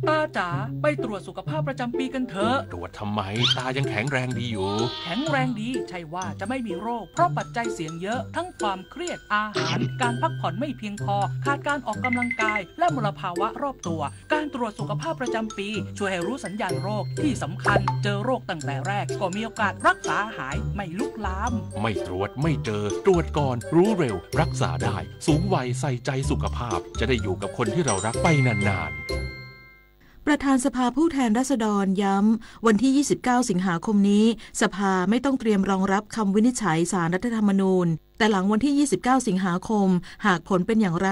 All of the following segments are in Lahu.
ตาจ๋า ไปตรวจสุขภาพประจำปีกันเถอะ ตรวจทำไม ตายังแข็งแรงดีอยู่ แข็งแรงดีใช่ว่าจะไม่มีโรค เพราะปัจจัยเสี่ยงเยอะ ทั้งความเครียด อาหาร การพักผ่อนไม่เพียงพอ ขาดการออกกำลังกาย และมลภาวะรอบตัว การตรวจสุขภาพประจำปี ช่วยให้รู้สัญญาณโรค ที่สำคัญ เจอโรคตั้งแต่แรก ก็มีโอกาสรักษาหาย ไม่ลุกลาม ไม่ตรวจไม่เจอ ตรวจก่อน รู้เร็ว รักษาได้ สูงวัยใส่ใจสุขภาพ จะได้อยู่กับคนที่เรารักไปนานๆ ประธานสภาผู้แทนราษฎรย้ำ วันที่ ยี่สิบเก้า สิงหาคมนี้ สภาไม่ต้องเตรียมรองรับคำวินิจฉัยศาลรัฐธรรมนูญ แต่หลังวันที่ ยี่สิบเก้า สิงหาคม หากผลเป็นอย่างไร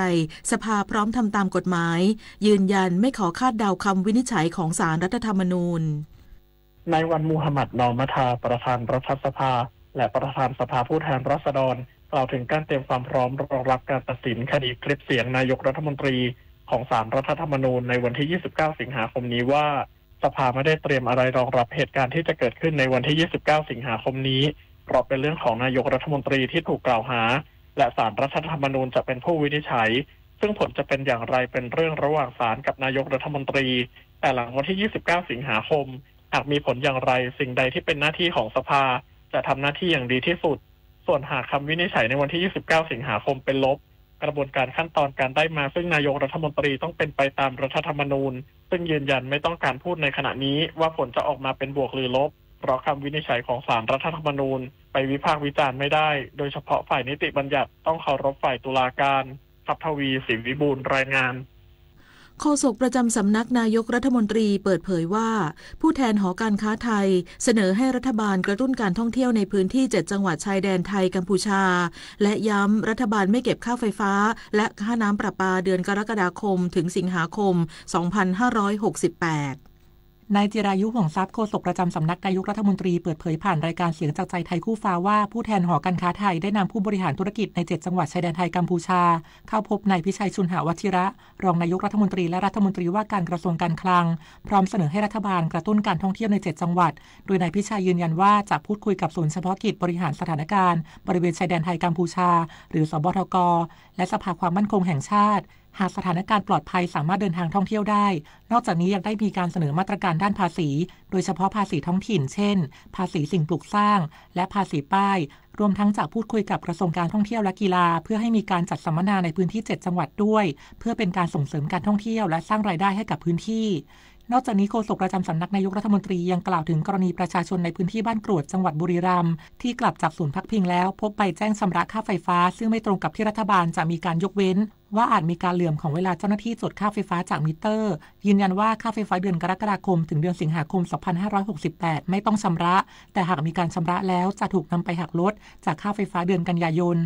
สภาพร้อมทำตามกฎหมาย ยืนยันไม่ขอคาดเดาคำวินิจฉัยของศาลรัฐธรรมนูญ นายวัน มูฮัมหมัด นอมัทา ประธานรัฐสภา และประธานสภาผู้แทนราษฎร กล่าวถึงการเตรียมความพร้อมรองรับการตัดสินคดีคลิปเสียงนายกรัฐมนตรีของศาลรัฐธรรมนูญในวันที่ ยี่สิบเก้า สิงหาคมนี้ว่า สภาไม่ได้เตรียมอะไรรองรับเหตุการณ์ที่จะเกิดขึ้นในวันที่ ยี่สิบเก้า สิงหาคมนี้ เพราะเป็นเรื่องของนายกรัฐมนตรีที่ถูกกล่าวหา และศาลรัฐธรรมนูญจะเป็นผู้วินิจฉัย ซึ่งผลจะเป็นอย่างไรเป็นเรื่องระหว่างศาลกับนายกรัฐมนตรี แต่หลังวันที่ ยี่สิบเก้า สิงหาคม หากมีผลอย่างไร สิ่งใดที่เป็นหน้าที่ของสภา จะทำหน้าที่อย่างดีที่สุด ส่วนหากคำวินิจฉัยในวันที่ ยี่สิบเก้า สิงหาคมเป็นลบ กระบวนการขั้นตอนการได้มาซึ่งนายกรัฐมนตรีต้องเป็นไปตามรัฐธรรมนูญ ซึ่งยืนยันไม่ต้องการพูดในขณะนี้ว่าผลจะออกมาเป็นบวกหรือลบ เพราะคำวินิจฉัยของศาลรัฐธรรมนูญไปวิพากษ์วิจารณ์ไม่ได้ โดยเฉพาะฝ่ายนิติบัญญัติต้องเคารพฝ่ายตุลาการ ทัพทวี ศรีวิบูลย์ รายงาน โฆษกประจำสำนักนายกรัฐมนตรีเปิดเผยว่า ผู้แทนหอการค้าไทย เสนอให้รัฐบาลกระตุ้นการท่องเที่ยวในพื้นที่ เจ็ด จังหวัดชายแดนไทยกัมพูชา และย้ำรัฐบาลไม่เก็บค่าไฟฟ้า และค่าน้ำประปาเดือนกรกฎาคมถึงสิงหาคม สองพันห้าร้อยหกสิบแปด นายจิรายุ ห่วงทรัพย์ โฆษกประจำสำนักนายกรัฐมนตรี เปิดเผยผ่านรายการเสียงจากใจไทยคู่ฟ้าว่า ผู้แทนหอการค้าไทยได้นำผู้บริหารธุรกิจใน เจ็ด จังหวัดชายแดนไทยกัมพูชา เข้าพบนายพิชัย ชุนหวัชิระ รองนายกรัฐมนตรี และรัฐมนตรีว่าการกระทรวงการคลัง พร้อมเสนอให้รัฐบาลกระตุ้นการท่องเที่ยวใน เจ็ด จังหวัด โดยนายพิชัยยืนยันว่าจะพูดคุยกับศูนย์เฉพาะกิจบริหารสถานการณ์บริเวณชายแดนไทยกัมพูชา หรือ สบทก และสภาความมั่นคงแห่งชาติ หากสถานการณ์ปลอดภัยสามารถเดินทางท่องเที่ยวได้ นอกจากนี้ยังได้มีการเสนอมาตรการด้านภาษี โดยเฉพาะภาษีท้องถิ่น เช่น ภาษีสิ่งปลูกสร้าง และภาษีป้าย รวมทั้งจะพูดคุยกับกระทรวงการท่องเที่ยวและกีฬา เพื่อให้มีการจัดสัมมนาในพื้นที่ เจ็ด จังหวัดด้วย เพื่อเป็นการส่งเสริมการท่องเที่ยว และสร้างรายได้ให้กับพื้นที่ นอกจากนี้โฆษกประจำสำนักนายกรัฐมนตรียังกล่าวถึงกรณีประชาชนในพื้นที่บ้านกรวด จังหวัดบุรีรัมย์ ที่กลับจากศูนย์พักพิงแล้ว พบใบแจ้งชำระค่าไฟฟ้า ซึ่งไม่ตรงกับที่รัฐบาลจะมีการยกเว้น ว่าอาจมีการเหลื่อมของเวลาเจ้าหน้าที่จดค่าไฟฟ้าจากมิเตอร์ ยืนยันว่าค่าไฟฟ้าเดือนกรกฎาคมถึงเดือนสิงหาคม สองพันห้าร้อยหกสิบแปด ไม่ต้องชำระ แต่หากมีการชำระแล้วจะถูกนำไปหักลดจากค่าไฟฟ้าเดือนกันยายน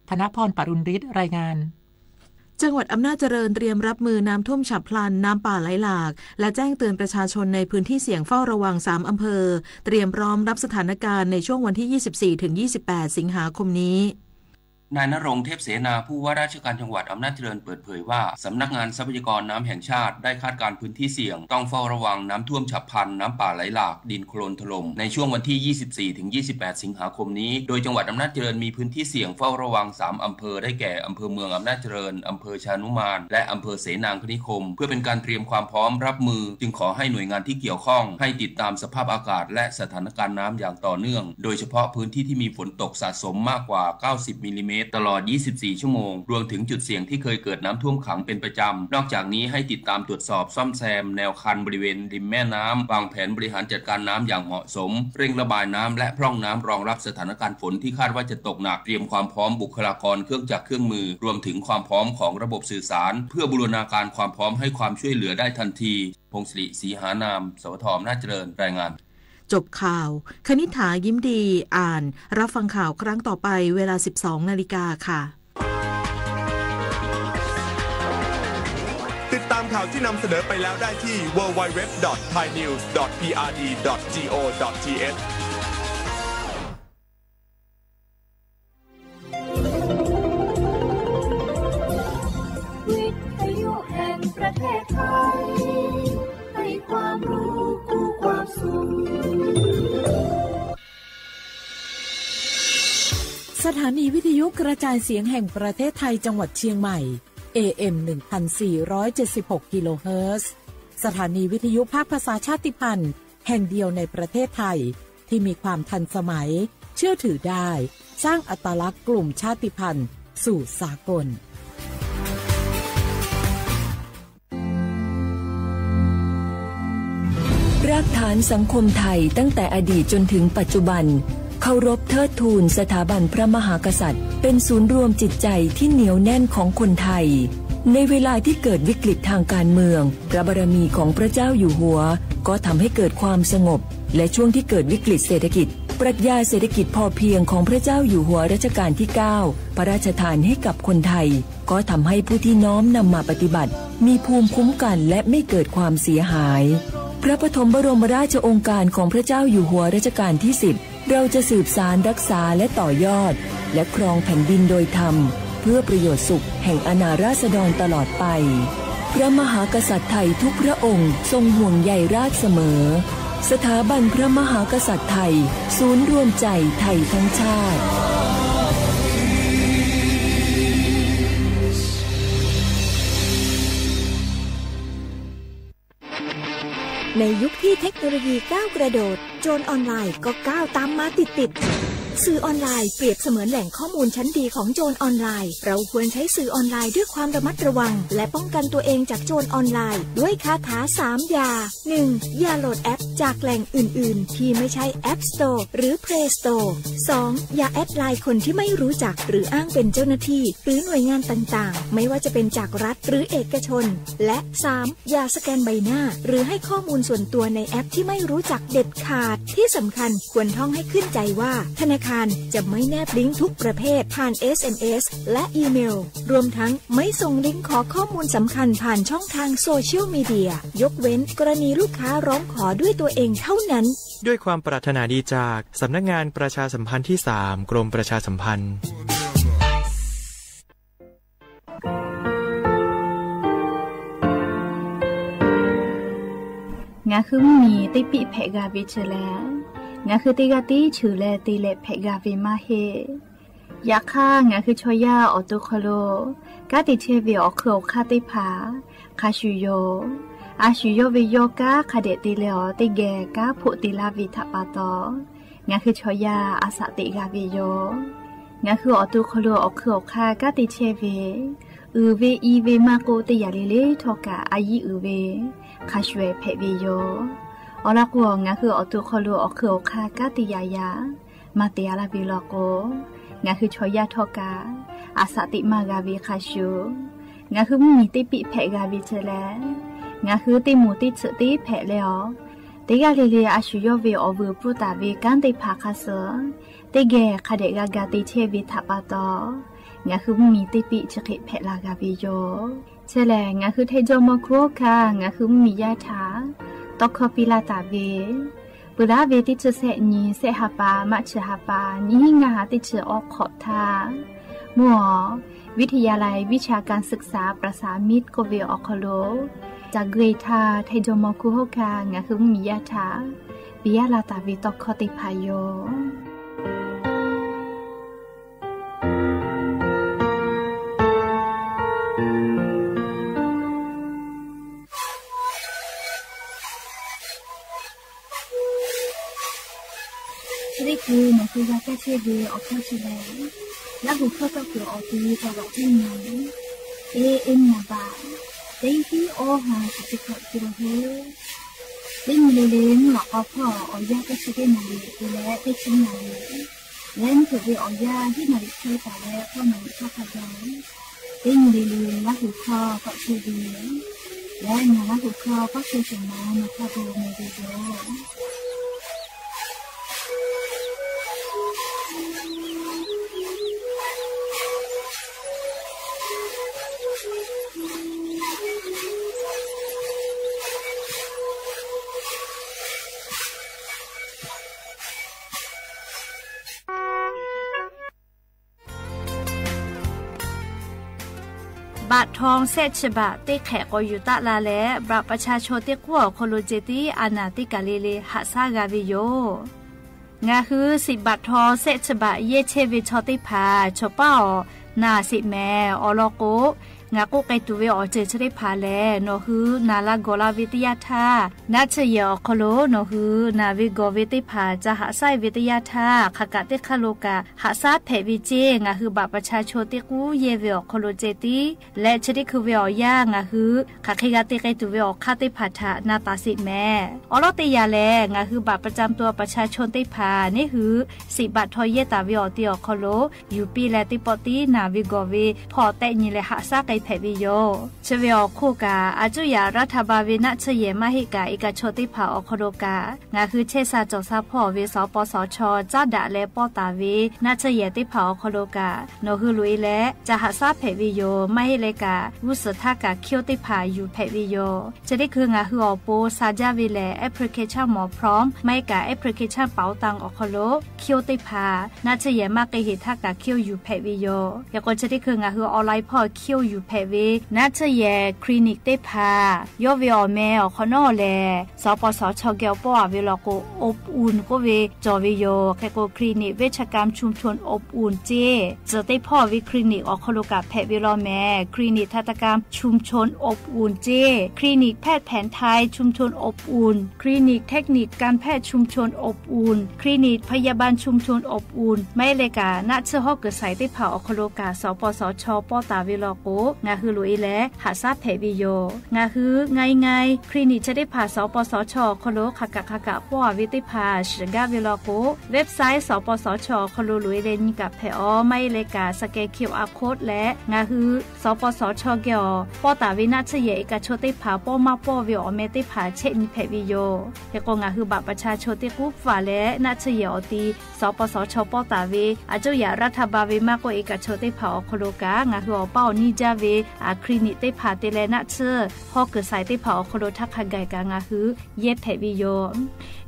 ธนพร ปรุณฤทธิ์ รายงาน จังหวัดอำนาจเจริญเตรียมรับมือน้ำท่วมฉับพลัน น้ำป่าไหลหลาก และแจ้งเตือนประชาชนในพื้นที่เสี่ยงเฝ้าระวัง สาม อำเภอ เตรียมพร้อมรับสถานการณ์ในช่วงวันที่ ยี่สิบสี่ถึงยี่สิบแปด สิงหาคมนี้ นายณรงค์ เทพเสนา ผู้ว่าราชการจังหวัดอำนาจเจริญเปิดเผยว่า สำนักงานทรัพยากรน้ำแห่งชาติได้คาดการณ์พื้นที่เสี่ยงต้องเฝ้าระวังน้ำท่วมฉับพลัน น้ำป่าไหลหลาก ดินโคลนถล่ม ในช่วงวันที่ ยี่สิบสี่ถึงยี่สิบแปด สิงหาคมนี้ โดยจังหวัดอำนาจเจริญมีพื้นที่เสี่ยงเฝ้าระวัง สาม อำเภอ ได้แก่ อำเภอเมืองอำนาจเจริญ อำเภอชานุมาน และอำเภอเสนางคณิคม เพื่อเป็นการเตรียมความพร้อมรับมือ จึงขอให้หน่วยงานที่เกี่ยวข้อง ให้ติดตามสภาพอากาศและสถานการณ์น้ำอย่างต่อเนื่อง โดยเฉพาะพื้นที่ที่มีฝนตกสะสมมากกว่า เก้าสิบ มิลลิเมตร ตลอด ยี่สิบสี่ ชั่วโมง รวมถึงจุดเสี่ยงที่เคยเกิดน้ำท่วมขังเป็นประจำ นอกจากนี้ให้ติดตามตรวจสอบซ่อมแซมแนวคันบริเวณริมแม่น้ำ วางแผนบริหารจัดการน้ำอย่างเหมาะสม เร่งระบายน้ำและพร่องน้ำรองรับสถานการณ์ฝนที่คาดว่าจะตกหนัก เตรียมความพร้อมบุคลากร เครื่องจักรเครื่องมือ รวมถึงความพร้อมของระบบสื่อสาร เพื่อบูรณาการความพร้อมให้ความช่วยเหลือได้ทันที พงศิริ ศรีหานาม สวท อำนาจเจริญ รายงาน จบข่าว คณิษฐา ยิ้มดี อ่าน รับฟังข่าวครั้งต่อไป เวลา สิบสอง นาฬิกาค่ะ ติดตามข่าวที่นำเสนอไปแล้วได้ที่ ดับเบิลยู ดับเบิลยู ดับเบิลยู ดอท ไทยนิวส์ ดอท พีอาร์ดี ดอท จี โอ ดอท ที เอช วิทยุแห่งประเทศไทย ให้ความรู้คู่ความสุข สถานีวิทยุกระจายเสียงแห่งประเทศไทยจังหวัดเชียงใหม่ เอ เอ็ม หนึ่งพันสี่ร้อยเจ็ดสิบหก กิโลเฮิรตซ์ สถานีวิทยุภาคภาษาชาติพันธุ์แห่งเดียวในประเทศไทยที่มีความทันสมัย เชื่อถือได้ สร้างอัตลักษณ์กลุ่มชาติพันธุ์สู่สากล รากฐานสังคมไทยตั้งแต่อดีตจนถึงปัจจุบัน เคารพเทิดทูนสถาบันพระมหากษัตริย์ เป็นศูนย์รวมจิตใจที่เหนียวแน่นของคนไทย ในเวลาที่เกิดวิกฤตทางการเมือง พระบารมีของพระเจ้าอยู่หัว ก็ทำให้เกิดความสงบ และช่วงที่เกิดวิกฤตเศรษฐกิจ ปรัชญาเศรษฐกิจพอเพียงของพระเจ้าอยู่หัวรัชกาลที่เก้า พระราชทานให้กับคนไทย ก็ทำให้ผู้ที่น้อมนำมาปฏิบัติ มีภูมิคุ้มกันและไม่เกิดความเสียหาย พระปฐมบรมราชโองการของพระเจ้าอยู่หัวรัชกาลที่สิบ เราจะสืบสานรักษาและต่อยอด และครองแผ่นดินโดยธรรม เพื่อประโยชน์สุขแห่งอาณาราษฎรตลอดไป พระมหากษัตริย์ไทยทุกพระองค์ทรงห่วงใยราษฎรเสมอ สถาบันพระมหากษัตริย์ไทย ศูนย์รวมใจไทยทั้งชาติ ในยุคที่เทคโนโลยีก้าวกระโดด โจรออนไลน์ก็ก้าวตามมาติดๆ สื่อออนไลน์เปรียบเสมือนแหล่งข้อมูลชั้นดีของโจรออนไลน์ เราควรใช้สื่อออนไลน์ด้วยความระมัดระวัง และป้องกันตัวเองจากโจรออนไลน์ด้วยคาถาสามอย่า หนึ่ง อย่าโหลดแอปจากแหล่งอื่นๆ ที่ไม่ใช่ App Store หรือ Play Store สอง อย่าแอดไลน์คนที่ไม่รู้จักหรืออ้างเป็นเจ้าหน้าที่ หรือหน่วยงานต่างๆ ไม่ว่าจะเป็นจากรัฐหรือเอกชน และ สาม อย่าสแกนใบหน้า หรือให้ข้อมูลส่วนตัวในแอปที่ไม่รู้จักเด็ดขาด ที่สำคัญควรท่องให้ขึ้นใจว่า ธนาคารจะไม่แนบลิงก์ทุกประเภทผ่าน เอสเอ็มเอส และอีเมล รวมทั้งไม่ส่งลิงก์ขอข้อมูลสำคัญผ่านช่องทางโซเชียลมีเดีย ยกเว้นกรณีลูกค้าร้องขอด้วยตัวเองเท่านั้น ด้วยความปรารถนาดีจากสำนักงานประชาสัมพันธ์ที่สาม กรมประชาสัมพันธ์ Ngaˬ hui mvuhˇ miˬ teˇ piˆ hpehꞈ g'a ve chi lehˬ, ngaˬ hui teˇ g'aˇ tiˉ ceuˬ leh te leh hpehꞈ g'a ve maˇ heˆ. Yaꞈ hk'aˇ, ngaˬ hui chaw yaˇ awˬ to hk'aw lo kanˉ te chehˇ ve awˬ hk'eun awˬ hk'aˇ teˇ hpaˍ hk'a shuˍ yoˬ. A shu yawˇ ve yawˇ kanˉ hk'a dehꞈ te leh awˬ teˇ geh kanˉ hpoˆ te laˇ ve htaꞈ pa taw, ngaˬ hui chaw yaˇ a shaꞈ teꞈ g'a ve yoˬ. Ngaˬ hui awˬ to hk'aw lo awˬ hk'eun awˬ hk'aˇ kanˉ te chehˇ ve, uiˍ ve i ve maˇ k'oˆ, teˇ yanˇ le le htawˇ kaꞈ a yiˉ uiˍ ve hk'a shuˍ hpehꞈ ve yoˬ. Awˬ lawn k'o, ngaˬ hui awˬ to hk'aw lo awˬ hk'eun awˬ hk'aˇ kanˉ te yaꞈ yaꞈ maˇ te a laˇ ve law k'o, ngaˬ hui chaw yaˇ htawˇ kaꞈ a shaꞈ teꞈ maˇ g'a ve hk'a shuˍ, ngaˬ hui mvuhˇ miˬ teˇ piˆ hpehꞈ g'a ve chi lehˬ, ngaˬ hui teˇ moˍ teˇ tsuhꞈ teˇ hpehꞈ leh awˬ, teˇ g'aˇ le le a shu yawˇ ve awˬ vuiˬ pfuhˇ taˍ ve kanˉ teˇ hpaˍ hk'a suh teˇ geh hk'a dehꞈ g'a ga te chehˇ ve htaꞈ pa taw, ngaˬ hui mvuhˇ miˬ teˇ piˆ chi hk'e hpehꞈ la g'a ve yoˬ. Chi lehˬ, ngaˬ hui Htaiˇ jawˇ mawˇ hkuˇ hawˉ hkanˇ ngaˬ hui mvuhˇ miˬ yaˇ htaꞈ tawˇ hkawˇ piˇ laˇ taˍ ve, peuˬ laˉ ve teˇ chi sehˆ nyi sehˆ ha pa maˇ chi ha pa nyiˇ hinˉ ngaˇ ha teˇ chi awˬ hk'awꞈ htaˇ, mvuhˇ awˬ วิทยาลัยวิชาการศึกษาประสานมิตร k'oˆ ve awˬ hk'aw lo, ca gui htaˇ Htaiˇ jawˇ mawˇ hkuˇ hawˉ hkanˇ ngaˬ hui mvuhˇ miˬ yaˇ htaꞈ piˇ laˇ taˍ ve tawˇ hkawˇ teˇ hpaˍ yoˬ. Hk'e te leh, ngaˬ hui g'a kaˇ chehˇ ve awˬ hkawˇ chi lehˬ, Laˇ huˍ hkawˇ tawˇ kuiˬ awˬ ti taw g'aꞈ teˇ nyi, teˇ eˉ naˍ baꞈ, teˇ tiˉ awˇ ha chi teˇ hkawꞈ te la hoˬ. Teˇ nyi le le mvuhˇ lawꞈ k'aw hpawˇ awˬ yanˇ teˇ chi teˇ naˍ riˍ te leh teˇ chi naˍ riˍ, leh mvuhˇ hpeuꞈ ve awˬ yanˇ hiˉ naˍ riˍ chehˇ taˍ leh k'awˇ naˍ riˍ hk'aˇ hk'a gaˬ, teˇ nyi le le Laˇ huˍ hkawˇ k'awꞈ chehˇ ve, leh ngaˬ Laˇ huˍ hkawˇ k'awꞈ chehˇ shehˍ ma nawˬ hk'a peu meh ve yoˬ. Baꞈ htaw shehˆ chi baꞈ teˇ hk'ehꞈ k'awꞈ yuˬ taˆ la leh, baꞈ ประชาชน teˇ k'oˆ awˬ hk'aw lo ceh tiˉ a naˍ teˇ kaˬ le le haꞈ shaˉ g'a ve yoˬ. Ngaˬ hui shiˍ baꞈ htaw shehˆ chi baꞈ yehˇ chehˇ ve chaw teˇ hpaˍ chaw paˉ awˬ naˍ sheˍ mehˍ. Awˬ lawn k'o, Ngaˬ k'oˆ k'ai tuˬ ve awˬ ceuˬ chi teˇ hpaˍ lehˬ, nawˬ hui naˬ la gawˬ la ve teˇ yanˇ htaˇ, naˆ tsuhˇ yehˬ awˬ hk'aw lo nawˬ hui naˬ ve gawˬ ve teˇ hpaˍ ca haꞈ shaˉ ve teˇ yanˇ htaˇ, hk'aˬ kaꞈ teˇ hk'aˇ lo kaꞈ haꞈ shaˉ hpehꞈ ve ceˇ. Ngaˬ hui baꞈ pa cha chaw teˇ k'uˉ yehˇ ve awˬ hk'aw lo ceh tiˉ leh chi teˇ hkui ve awˬ yanˇ ngaˬ hui hk'aˬ hk'e g'a te k'ai tuˬ ve awˬ hk'aˇ teˇ hpaˍ htaꞈ na taˍ sheˍ mehˍ. Awˬ lawˉ teˇ yanˇ lehˬ, ngaˬ hui baꞈ pa cha tuˬ pa cha chaw teˇ hpaˍ neˇ hui siꞈ baꞈ htaw yehˇ taˍ ve awˬ ti awˬ hk'aw lo yuˬ piˇ leh teˇ pawˆ tiˉ naˬ ve gawˬ ve hpawˇ tehˆ nyi leh haꞈ shaˉ k'ai hpehꞈ ve yoˬ. Chi ve awˬ hk'oˆ kaꞈ, a cuˇ yaꞈ raˇ htaˇ ba ve naˆ tsuhˇ yehˬ maˇ heˆ kaꞈ, iˉ kaˆ chaw teˇ hpaˍ awˬ hk'aw lo kaꞈ, ngaˬ hui chehˇ sha cawˬ sha hpawˇ ve sawˍ paw sawˍ chaw caˉ daꞈ leh pawˇ taˍ ve naˆ tsuhˇ yehˬ teˇ hpaˍ awˬ hk'aw lo kaꞈ, nawˬ hui loꞈ e leh ca haꞈ shaˉ hpehꞈ ve yoˬ. Maˇ heˆ leh kaꞈ, g'uˇ suhˍ htaˇ kaꞈ hkiˇ oˇ teˇ hpaˍ yuˬ hpehꞈ ve yoˬ. Chi teˇ hkui ngaˬ hui awˬ pon sha jaˇ ve lehˬ, application mawˬ prom maˇ heˆ kaꞈ application paoˍ taˇ awˬ hk'aw lo hkiˇ oˇ teˇ hpaˍ naˆ tsuhˇ yehˬ maˇ k'ai heˍ htaˇ kaꞈ hkiˇ oˇ yuˬ hpehꞈ ve yoˬ. Hk'e k'o, chi teˇ hkui ngaˬ hui online hpawˇ hkiˇ oˇ yuˬ hpehꞈ ve naˆ tsuhˇ yehˬ clinic teˇ hpaˍ yawˇ ve awˬ meh awˬ hk'awꞈ nawˉ lehˬ, sawˍ paw sawˍ chaw geh awˬ pawˆ a ve law k'o, Open k'oˆ ve cawˬ ve yoˬ. Hk'e k'o, clinic venˇ cha kaˇ chuˇ chon Open ceˇ, tcuhˬ teˇ hpawˇ ve clinic awˬ hk'aw lo kaꞈ hpehꞈ ve law mehˍ. Clinic htaˇ taˇ kaˇ chuˇ chon Open ceˇ, clinic แพทย์แผนไทย chuˇ chon Open, clinic เทคนิคการแพทย์ ชุมชน Open, clinic พยาบาล ชุมชน Open, maˇ heˆ leh kaꞈ naˆ tsuhˇ hawˉ kuiˬ shaiˍ teˇ hpaˍ awˬ hk'aw lo kaꞈ sawˍ paw sawˍ chaw pawˇ taˍ ve law k'o, ngaˬ hui loꞈ e leh haꞈ shaˉ hpehꞈ ve yoˬ. Ngaˬ hui ngaˬ e ngaˬ e clinic chi teˇ hpaˍ sawˍ paw sawˍ chaw awˬ hk'aw lo hk'aˬ kaꞈ hk'aˬ kaꞈ pawˇ a ve teˇ hpaˍ shiˍ gaˇ ve law k'o, website sawˍ paw sawˍ chaw awˬ hk'aw lo loꞈ e leh nyi kaꞈ hpehꞈ aˬ. Maˇ heˆ leh kaꞈ scan QR code leh ngaˬ hui sawˍ paw sawˍ chaw geh awˬ pawˇ taˍ ve naˆ tsuhˇ yehˬ iˉ kaˆ chaw teˇ hpaˍ pawˇ maˇ pawˇ ve awˬ meh teˇ hpaˍ chehˇ nyi hpehꞈ ve yoˬ. Hk'e k'o, ngaˬ hui baꞈ pa cha chaw teˇ k'uˉ hpfuhˇ leh naˆ tsuhˇ yehˬ awˬ ti sawˍ paw sawˍ chaw pawˇ taˍ ve a cuˇ yaꞈ raˇ htaˇ ba ve maˇ k'oˆ, iˉ kaˆ chaw teˇ hpaˍ awˬ hk'aw lo kaꞈ ngaˬ hui awˬ paˇ awˬ niˇ jaˇ ve clinic teˇ hpaˍ te leh naˆ tsuhˇ hawˉ kuiˬ shaiˍ teˇ hpaˍ awˬ hk'aw lo htaˇ hk'a gaˬ kaꞈ ngaˬ hui yehˇ hpehꞈ ve yoˬ.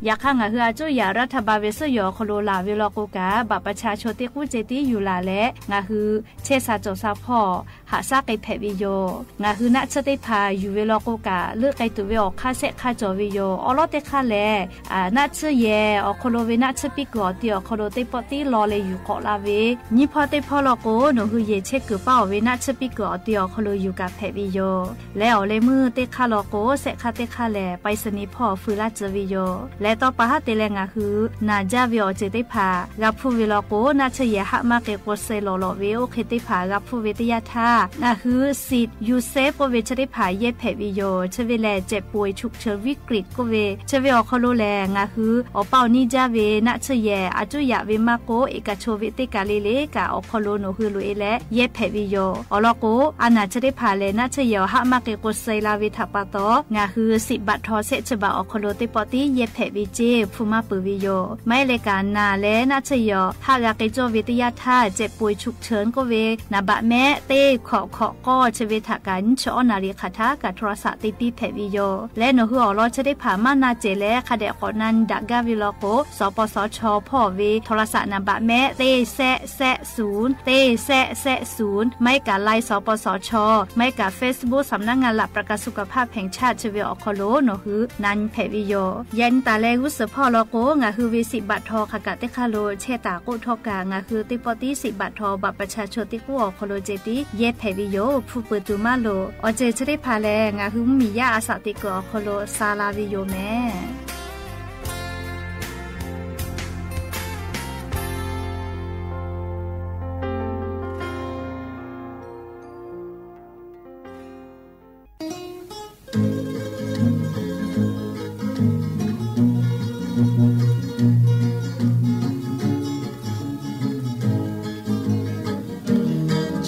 Yaꞈ hk'aˇ, ngaˬ hui a cuˇ yaꞈ raˇ htaˇ ba ve suhˉ yawˬ awˬ hk'aw lo laˬ ve law k'o kaꞈ, baꞈ pa cha chaw teˇ k'uˉ ceh tiˉ yuˬ laˬ leh ngaˬ hui chehˇ sha cawˬ sha hpawˇ haꞈ shaˉ k'ai hpehꞈ ve yoˬ. Ngaˬ hui naˆ tsuhˇ teˇ hpaˍ yuˬ ve law k'o kaꞈ, leuˆ k'ai tuˬ ve awˬ hk'aˇ shehˆ hk'aˇ cawˬ ve yoˬ. Awˬ lawˉ teˇ hk'aˇ lehˬ, naˆ tsuhˇ yehˬ awˬ hk'aw lo ve naˆ tsuhˇ piˇ kuiˬ awˬ ti awˬ hk'aw lo teˇ pawˆ tiˉ law leh yuˬ k'awꞈ la ve, nyiˇ hpawˇ teˇ hpawˇ law k'o, nawˬ hui yehˬ chehˇ kuiˬ paˇ awˬ ve naˆ tsuhˇ piˇ kuiˬ awˬ ti awˬ hk'aw lo yuˬ kaꞈ hpehꞈ ve yoˬ. Leh awˬ leh meuˇ teˇ hk'aˇ law k'o, shehˆ hk'aˇ teˇ hk'aˇ lehˬ, ไปรษณีย์ hpawˇ fuiˍ laˇ tcuh ve yoˬ. Leh tawˇ pa haˉ te leh ngaˬ hui naˬ jaˇ ve awˬ ceuˬ teˇ hpaˍ g'a hpuˇ ve law k'o, naˆ tsuhˇ yehˬ haˆ maˇ k'e k'o suh lawˬ lawꞈ ve oˇ hk'e teˇ hpaˍ g'a hpuˇ ve teˇ yanˇ htaˇ, ngaˬ hui สิทธิ์ yuˬ sehˉ k'oˆ ve chi teˇ hpaˍ yehˇ hpehꞈ ve yoˬ. Chi ve lehˬ เจ็บป่วยฉุกเฉินวิกฤต k'oˆ ve chi ve awˬ hk'aw lo lehˬ, ngaˬ hui awˬ paˇ awˬ niˇ jaˇ ve naˆ tsuhˇ yehˬ a cuˇ yaꞈ ve maˇ k'oˆ, iˉ kaˆ chaw ve teˇ kaˬ le le kaꞈ awˬ hk'aw lo nawˬ hui loꞈ e leh yehˇ hpehꞈ ve yoˬ. Awˬ lawn k'o, a naˬ chi teˇ hpaˍ lehˬ naˆ tsuhˇ yehˬ awˬ haˆ maˇ k'e k'o suh la ve htaꞈ pa taw, ngaˬ hui สิทธิ์ บัตรทอง shehˆ chi baꞈ awˬ hk'aw lo teˇ pawˆ tiˉ yehˇ hpehꞈ ve ceˇ hpu maˇ peuˬ ve yoˬ. Maˇ heˆ leh kaꞈ, naˬ leh naˆ tsuhˇ yehˬ awˬ haˆ g'a k'e cawˇ ve teˇ yanˇ htaˇ, เจ็บป่วยฉุกเฉิน k'oˆ ve naˍ baꞈ mehˆ teˇ hkawꞈ hkawꞈ k'awˇ chi ve htaꞈ kaꞈ nyiˇ chi awˉ naˍ riˍ hk'aˬ htaˇ kaꞈ โทรศัพท์ te piˇ hpehꞈ ve yoˬ. Leh nawˬ hui awˬ lawn chi teˇ hpaˍ maˇ na cehˬ leh hk'a dehꞈ k'awꞈ na nyi daꞈ gaˇ ve law k'o, สปสช. hpawˇ ve โทรศัพท์ naˍ baꞈ mehˆ teˇ shehˆ shehˆ ศูนย์ teˇ shehˆ shehˆ ศูนย์, maˇ heˆ kaꞈ ไลน์ สปสช. Maˇ heˆ kaꞈ Facebook สำนักงานหลักประกันสุขภาพแห่งชาติ chi ve awˬ hk'aw lo nawˬ hui na nyi hpehꞈ ve yoˬ. Yaꞈ nyi taˍ leh g'uˇ suhˍ hpawˇ law k'o, ngaˬ hui ve สิทธิ์ บัตรทอง hk'aˬ kaꞈ teˇ hk'aˇ lo chehˇ taˍ k'oˆ htawˇ kaꞈ, ngaˬ hui teˇ pawˆ tiˉ สิทธิ์ บัตรทอง บัตรประชาชน teˇ k'uˉ awˬ hk'aw lo ceh tiˉ yehˇ hpehꞈ ve yoˬ. Hpu peuˬ tuˬ maˇ loˍ. Awˬ ceuˬ chi teˇ hpaˍ lehˬ, ngaˬ hui mvuhˇmiˬ yaˇ a shaꞈ teꞈ kuiˬ awˬ hk'aw lo sha la ve yoˬ mehˍ.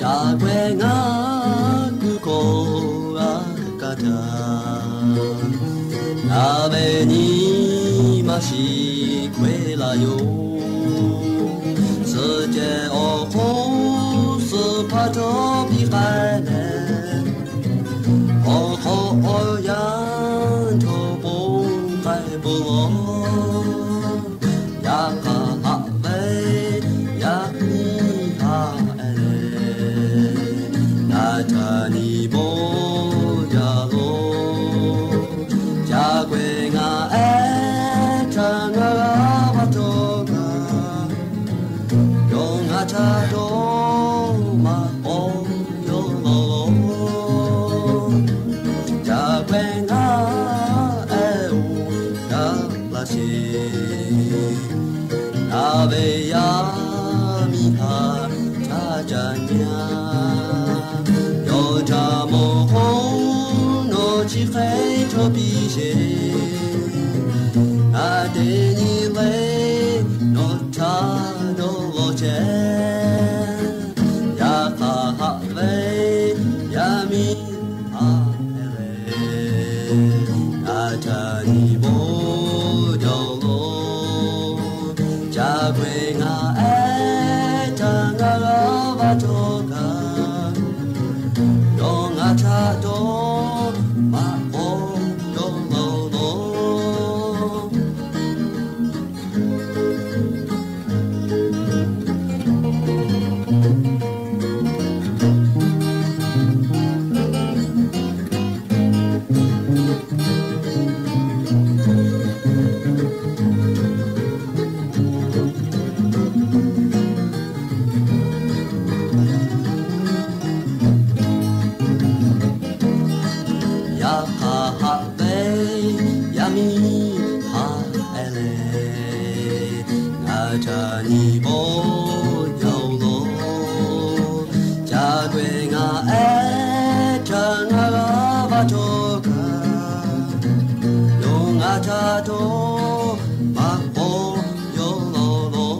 Ca k'ai ngaˬ kuˬ kawˆ g'a kaˇ htaˇ, ngaˬ ve nyi ma shiˍ k'ai la yoˬ. Suhˆ ceh awˬ hk'oˆ suhˆ hpaˇ htawˇ piˇ k'ai leh, awˬ hk'awꞈ awˬ yanˇ htawˇ ponˬ k'ai peuˬ lawˬ. Yaꞈ hk'aˇ haꞈ ve yaꞈ nyi haꞈ e leh, ngaˬ htaꞈ nyi bawˇ jaˇ lawˬ. Ca k'ai ngaˬ ehˉ htaꞈ ngaˬ g'a va htawˇ kaꞈ, yawˇ ngaˬ htaꞈ dawˇ maꞈ k'aw yawˇ lawˬ lawˬ. Hk'e cawˬ piˇ sheˍ, ngaˬ te nyi le, nawˬ htaꞈ dawˇ law chehˇ. Yaꞈ hk'aˇ haꞈ ve yaˇ miˇ haꞈ leh, ngaˬ htaꞈ nyi bon jaw lo. Ca k'ai ngaˬ ehˉ htaꞈ ngaˬ g'a va cawˬ kaꞈ, yawˇ ngaˬ htaꞈ dawˇ maꞈ k'aw jaw law law. Yaꞈ hk'aˇ haꞈ ve yaˇ miˇ haꞈ leh, ngaˬ htaꞈ nyi bon jaw lo. Ca k'ai ngaˬ ehˉ htaꞈ ngaˬ g'a va cawˬ kaꞈ, yawˇ ngaˬ htaꞈ dawˇ maꞈ k'aw jaw law law.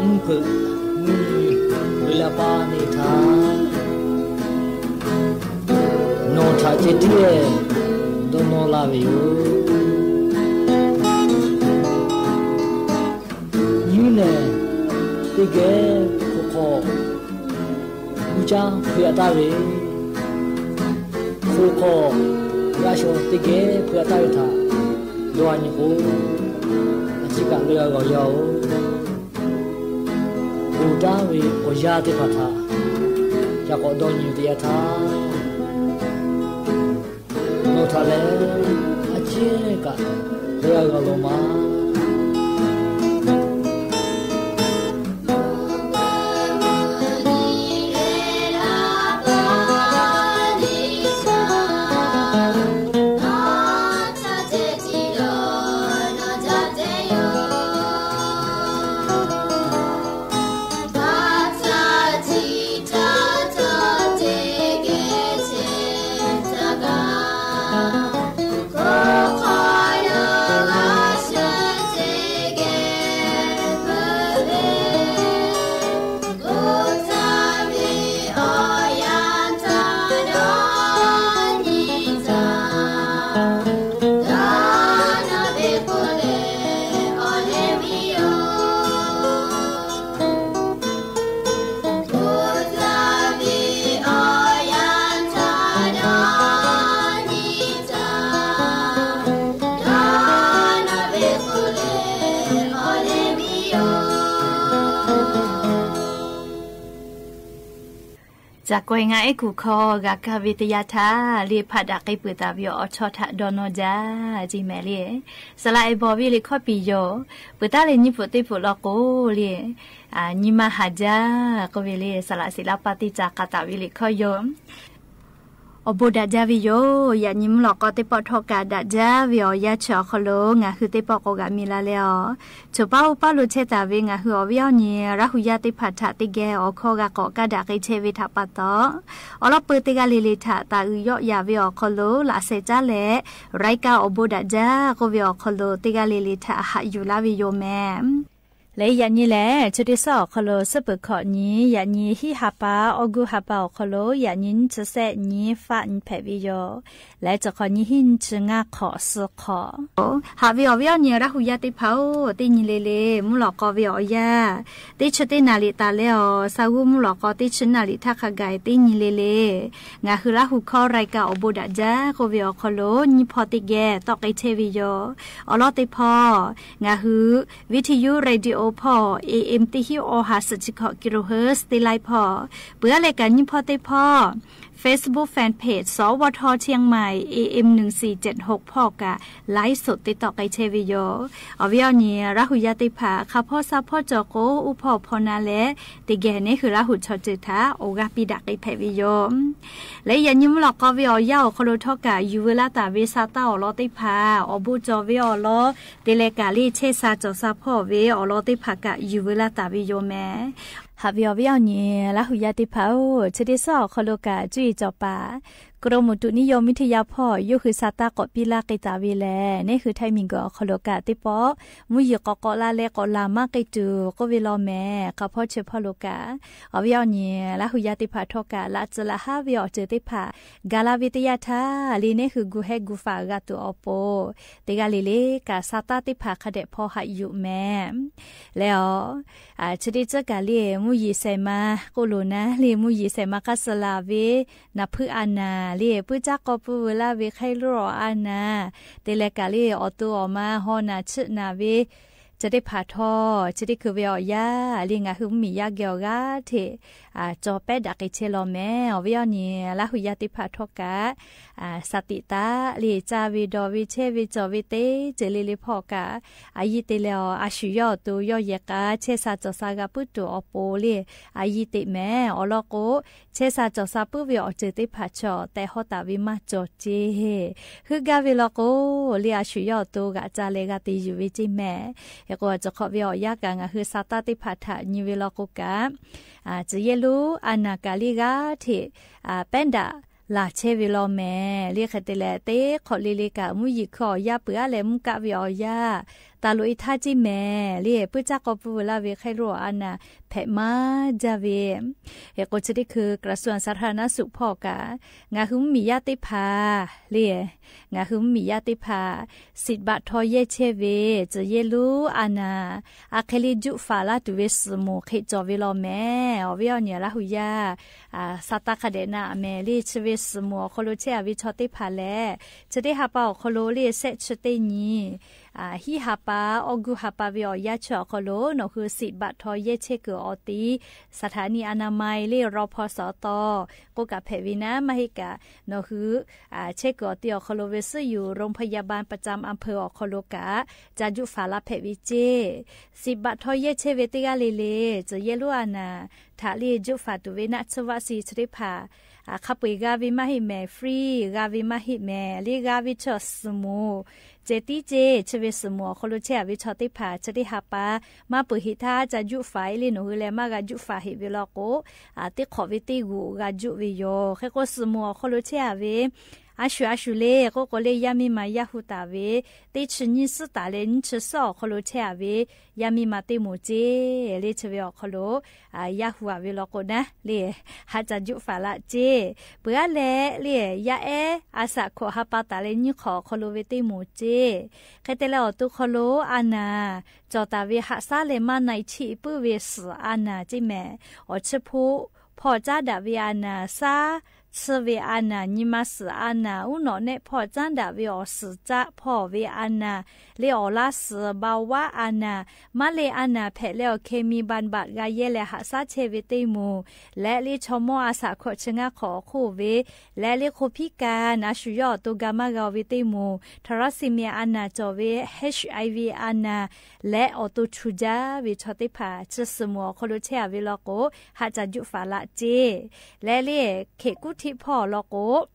Mvuhˇ hpeuꞈ mvuhˇ miˬ ve laˇ paˇ neˇ htaꞈ nawˬ htaꞈ ceh tiˉ dawˇ nawˇ laˇ ve yoˬ. Nyiˇ nehˬ teˇ geh hk'o hk'aw g'uˇ caˇ hpeuꞈ a taˍ ve, hk'o hk'aw g'a shaw teˇ geh hpeuꞈ a taˍ ve htaꞈ dawˇ a nyi k'o, a ciˉ kaꞈ leuˆ g'a g'aw yaˇ oˬ. Ponˬ taˍ ve awˬ yanˇ teˇ hpaˍ htaꞈ ca k'awꞈ dawˇ nyi teˇ yanˇ htaˇ, nawˬ htaꞈ lehˬ a ciˉ kaꞈ leuˆ g'a g'aw law ma. Daꞈ kaweh ngaˬ ehˉ kuˬ hkawˇ g'a kaˇ ve teˇ yanˇ htaˇ le, hpaˆ daꞈ k'ai peuˬ taˍ ve awˬ chawˇ htaꞈ dawˇ nawˇ jaˇ ceˇ mehˍ le. Saˍ laꞈ ehˍ bawˬ ve liꞈ hkawˇ piˍ yoˬ. Peuˬ taˉ leh nyiˇ pfuhˍ teˇ pfuhˍ law k'o le, nyi ma haˍ jaˇ k'oˆ ve le, saˍ laꞈ siˍ laˇ paˇ teˇ ca k'a taˍ ve liꞈ hkawˇ yoˬ. Awˬ bon daꞈ jaˇ ve yoˬ. Yaꞈ nyi mvuhˇ lawꞈ k'aw teˇ pawˆ htawˇ kaꞈ daꞈ jaˇ ve awˬ yanˇ chi awˬ hk'aw lo ngaˬ hui teˇ pawˆ k'awꞈ g'a mi la leh awˬ, choˬ paˉ oˇ paˉ lo chehˇ taˍ ve ngaˬ hui awˬ viˉ awˬ nyi Laˇ hu yaˇ teˇ hpaˍ htaꞈ teˇ geh awˬ hkawˇ g'a k'awꞈ kaˇ daꞈ k'ai chehˇ ve htaꞈ pa taw, awˬ lawn peu teˇ g'aˇ le le htaꞈ taˍ uiˍ yawˆ yaˍ ve awˬ hk'aw lo laꞈ sheh caˉ leh, รายการ awˬ bon daꞈ jaˇ k'oˆ ve awˬ hk'aw lo teˇ g'aˇ le le htaꞈ haꞈ yuˬ laˇ ve yoˬ mehˍ. Leh yaꞈ nyi lehˬ, chi teˇ suhˉ awˬ hk'aw lo suhˉ peuˬ hkawꞈ nyi, yaꞈ nyi hiˉ ha pa, August ha pa awˬ hk'aw lo yaꞈ nyi nyiˇ chi sehˆ nyi faˆ nyi hpehꞈ ve yoˬ. Leh chi hk'awꞈ nyi hiˉ nyi chi ngaˇ hk'awꞈ suh hk'awꞈ. Haꞈ ve awˬ viˉ awˬ nyi Laˇ hu yaˇ teˇ hpaˍ-oˬ, teˇ nyi le le mvuhˇ lawꞈ k'aw ve awˬ yanˇ teˇ chi teˇ naˍ riˍ taˍ leh awˬ, sa g'uˇ mvuhˇ lawꞈ k'aw teˇ chi naˍ riˍ htaˇ hk'a gaˬ teˇ nyi le le, ngaˬ hui Laˇ hu hkawˇ รายการ awˬ bon daꞈ jaˇ k'oˆ ve awˬ hk'aw lo nyiˇ hpawˇ teˇ geh tawˆ k'ai chehˇ ve yoˬ. Awˬ lawn teˇ hpawˇ ngaˬ hui วิทยุ radio hpawˇ, A M teˇ hinˉ awˬ ha suhˍ chi hkawꞈ กิโลเฮิรตซ์ teˇ laiˉ hpawˇ, peuˬ aˉ leh kaꞈ nyiˇ hpawˇ teˇ hpawˇ Facebook fan page สวท เชียงใหม่ A M หนึ่งสี่เจ็ดหก hpawˇ kaꞈ ไลฟ์สด teˇ tawˆ k'ai chehˇ ve yoˬ. Awˬ viˉ awˬ nyi Laˇ hu yaˇ teˇ hpaˍ hk'a hpawˇ sa hpawˇ cawˬ k'o, uˉ hpawˇ hpawˇ na leh teˇ geh neˇ hui Laˇ hu chaw ceuˬ htaꞈ awˬ g'aˇ piˇ daꞈ k'ai hpehꞈ ve yoˬ. Leh yaꞈ nyi mvuhˇ lawꞈ k'aw ve awˬ yanˇ awˬ hk'aw lo htawˇ kaꞈ yuˬ veu laˇ taˍ ve sa taˇ awˬ lawn teˇ hpaˍ, awˬ bon cawˬ ve awˬ lawn te leh kaꞈ le chehˇ sha cawˬ sha hpawˇ ve awˬ lawn teˇ hpaˍ kaꞈ yuˬ veu laˇ taˍ ve yoˬ mehˍ. Haꞈ ve awˬ viˉ awˬ nyi Laˇ hu yaˇ teˇ hpaˍ-oˬ, chi teˇ suhˉ awˬ hk'aw lo kaꞈ cuˇ yiˍ cawˬ paˍ กรมอุตุนิยมวิทยา hpawˇ yawˇ hui sa taˇ k'awꞈ piˇ laˇ k'ai taˍ ve lehˬ, neˇ hui Htaiˇ miˬguiˬ awˬ hk'aw lo kaꞈ teˇ pawˆ mvuhˇ yeˬ k'awꞈ k'awꞈ la leh k'awꞈ laˬ maˇ k'ai tuˬ k'oˆ ve law mehˍ. Hk'a hpawˇ chi hpawˇ lo kaꞈ awˬ viˉ awˬ nyi Laˇ hu yaˇ teˇ hpaˍ htawˇ kaꞈ laꞈ tcuh laꞈ haˉ ve awˬ ceuˬ teˇ hpaˍ gaˬ la ve teˇ yanˇ htaˇ le, neˇ hui gu hehˉ gu faˍ g'a tuˬ awˬ pon teˇ g'aˇ le le kaꞈ sa taˇ teˇ hpaˍ hk'a dehꞈ hpawˇ haꞈ yuˬ mehˍ. Leh awˬ, chi teˇ tcuhˉ kaꞈ le mvuhˇ yeˬ shehˍ ma k'oˆ loˬ naˉ le, mvuhˇ yeˬ shehˍ ma hk'aˇ suh laˬ ve naˍ hpeuˆ a naˍ le, puiˉ caˇ k'aw pui veu laˇ ve hk'e loˉ a naˍ, te leh kaꞈ le awˬ to awˬ ma haw naˍ chiˆ naˍ ve chi teˇ hpaˍ htawˇ, chi teˇ hkui ve awˬ yanˇ le ngaˬ hui mvuhˇ miˬ yaˇ geh awˬ g'aˇ hteꞈ cawˬ pehˉ daꞈ k'ai chehˇ law mehˍ. Awˬ viˉ awˬ nyi Laˇ hu yaˇ teˇ hpaˍ htawˇ kaꞈ sa tiꞈ taˉ le caˇ ve dawˬ ve chehˇ ve cawˬ ve teˇ ceuˬ le le hpawˇ kaꞈ, a yiˇ te leh awˬ a shu yawˇ awˬ to yawˇ yehˬ k'a chehˇ sha cawˬ sha g'a puiˉ tuˬ awˬ pon le a yiˇ teꞈ mehˍ. Awˬ lawn k'o, chehˇ sha cawˬ sha puiˉ ve awˬ ceuˬ teˇ hpaˍ chaw tehˬ hawˉ taˍ ve maˇ cawˬ ceˇ. Heuˆ gaˇ ve law k'o, le a shu yawˇ awˬ to g'aꞈ ca leh g'a te yuˬ ve ceˇ mehˍ. Hk'e k'o, a cawˬ hk'awꞈ ve awˬ yanˇ kaꞈ ngaˬ hui sa taˇ teˇ hpaˍ htaꞈ nyi ve law k'o kaꞈ, tcuh yehˇ lonˉ a naˍ kaꞈ le g'aˇ hteꞈ pehˉ daꞈ laˬ chehˇ ve law mehˍ. Le hk'e te leh teˇ hk'awꞈ le le kaꞈ mvuhˇ yeˬ hkui awˬ yanˇ peuˬ aˉ leh mvuhˇ kaˆ ve awˬ yanˇ taˍ loꞈ e htaˇ ceˇ mehˍ. Le puiˉ caˇ k'aw pui veu laˇ ve hk'e loˉ a naˍ hpehꞈ maˇ jaˇ ve. Hk'e k'o, chi teˇ hkui กระทรวงสาธารณสุข hpawˇ kaꞈ ngaˬ hui mvuhˇ miˬ yaˇ teˇ hpaˍ le, ngaˬ hui mvuhˇ miˬ yaˇ teˇ hpaˍ siꞈ baꞈ htaw yehˇ chehˇ ve tcuh yehˇ lonˉ a naˍ a hk'e le juˆ faˍ laˇ tuˬ ve suhˍ moˍ hk'e cawˬ ve law mehˍ. Awˬ viˉ awˬ nyi Laˇ hu yaˇ sa taˇ hk'a dehꞈ na mehˍ. Le chi ve suhˍ moˍ awˬ hk'aw lo chehˇ a ve chaw teˇ hpaˍ lehˬ, chi teˇ ha pa awˬ hk'aw lo le sehˆ chi teˇ nyi hiˉ ha pa, August ha pa ve awˬ yanˇ chi awˬ hk'aw lo nawˬ hui siꞈ baꞈ htaw yehˇ chehˇ kuiˬ awˬ ti สถานีอนามัย le รพสต k'oˆ kaꞈ hpehꞈ ve naˉ, maˇ heˆ kaꞈ nawˬ hui chehˇ kuiˬ awˬ ti awˬ hk'aw lo ve suhˉ yuˬ โรงพยาบาลประจำอำเภอ awˬ hk'aw lo kaꞈ ca juˆ faˍ laˇ hpehꞈ ve ceˇ. Siꞈ baꞈ htaw yehˇ chehˇ ve teˇ g'aˇ le le tcuh yehˇ lonˉ a naˍ htaꞈ le juˆ faˍ tuˬ ve naˆ tsuhˇ vaˆ si chi teˇ hpaˍ hk'a peu eˬ g'a ve maˇ heˆ mehˍ, free g'a ve maˇ heˆ mehˍ. Le g'a ve chi suhˍ moˍ ceh tiˉ ceˇ. Chi ve suhˍ moˍ awˬ hk'aw lo chehˇ a ve chaw teˇ hpaˍ chi teˇ ha pa maˇ peuˬ heꞈ htaˇ ca juˆ faˍ e le nawˬ hui leh maˇ g'a juˆ faˍ heꞈ ve law k'o, teˇ hk'awꞈ ve teˇ g'uˬ g'a juˆ ve yoˬ. Hk'e k'o, suhˍ moˍ awˬ hk'aw lo chehˇ a ve a shu a shu le k'oˆ k'o le, yaˇ miˇ ma yaˇ hu taˍ ve teˇ chi nyiˇ suhˉ taˍ leh nyiˇ chi suhˉ awˬ hk'aw lo chehˇ a ve yaˇ miˇ ma teˇ moˍ ceˇ. Le chi ve awˬ hk'aw lo yaˇ hu a ve law k'o naˉ le, haꞈ ca juˆ faˍ laˇ ceˇ. Peuˬ aˉ leh le yaˇ ehˉ a shaꞈ hkawꞈ ha pa taˍ leh nyiˇ hk'awꞈ awˬ hk'aw lo ve teˇ moˍ ceˇ. Hk'e te leh awˬ to hk'aw lo a naˍ cawˬ taˍ ve haꞈ shaˉ leh maˇ na e chiˆ puiˉ ve suhˍ a naˍ ceˇ mehˍ. Awˬ chi hpoˆ hpawˇ caˉ daꞈ ve a naˍ shaˉ tsuhˇ ve a naˬ, nyi ma suhˍ a naˬ, uˉ nawꞈ nehˆ hpawˇ caˉ daꞈ ve awˬ suhˍ caˆ hpawˇ ve a naˬ, le awˬ laˇ suhˍ เบาหวาน a naˬ, maˇ le a naˬ hpehꞈ leh awˬ เคมีบำบัด g'a yehˇ leh haꞈ shaˉ chehˇ ve teˇ moˍ, leh le chaw mawˇ a shaꞈ hkawꞈ chi ngaˇ hk'awꞈ awˬ hk'oˆ ve, leh le คนพิการ a shu yawˇ awˬ to ga maˇ g'a-o ve teˇ moˍ, thaˍraˇsiˍmiˬ a naˬ cawˬ ve HIV a naˬ, leh awˬ to chu jaˇ ve chaw teˇ hpaˍ chi suhˍ moˍ awˬ hk'aw lo chehˇ a ve law k'o, haꞈ ca juˆ faˍ laꞈ ceˇ. Leh le hkeꞈ kuˉ hteˆ hpawˇ law k'o,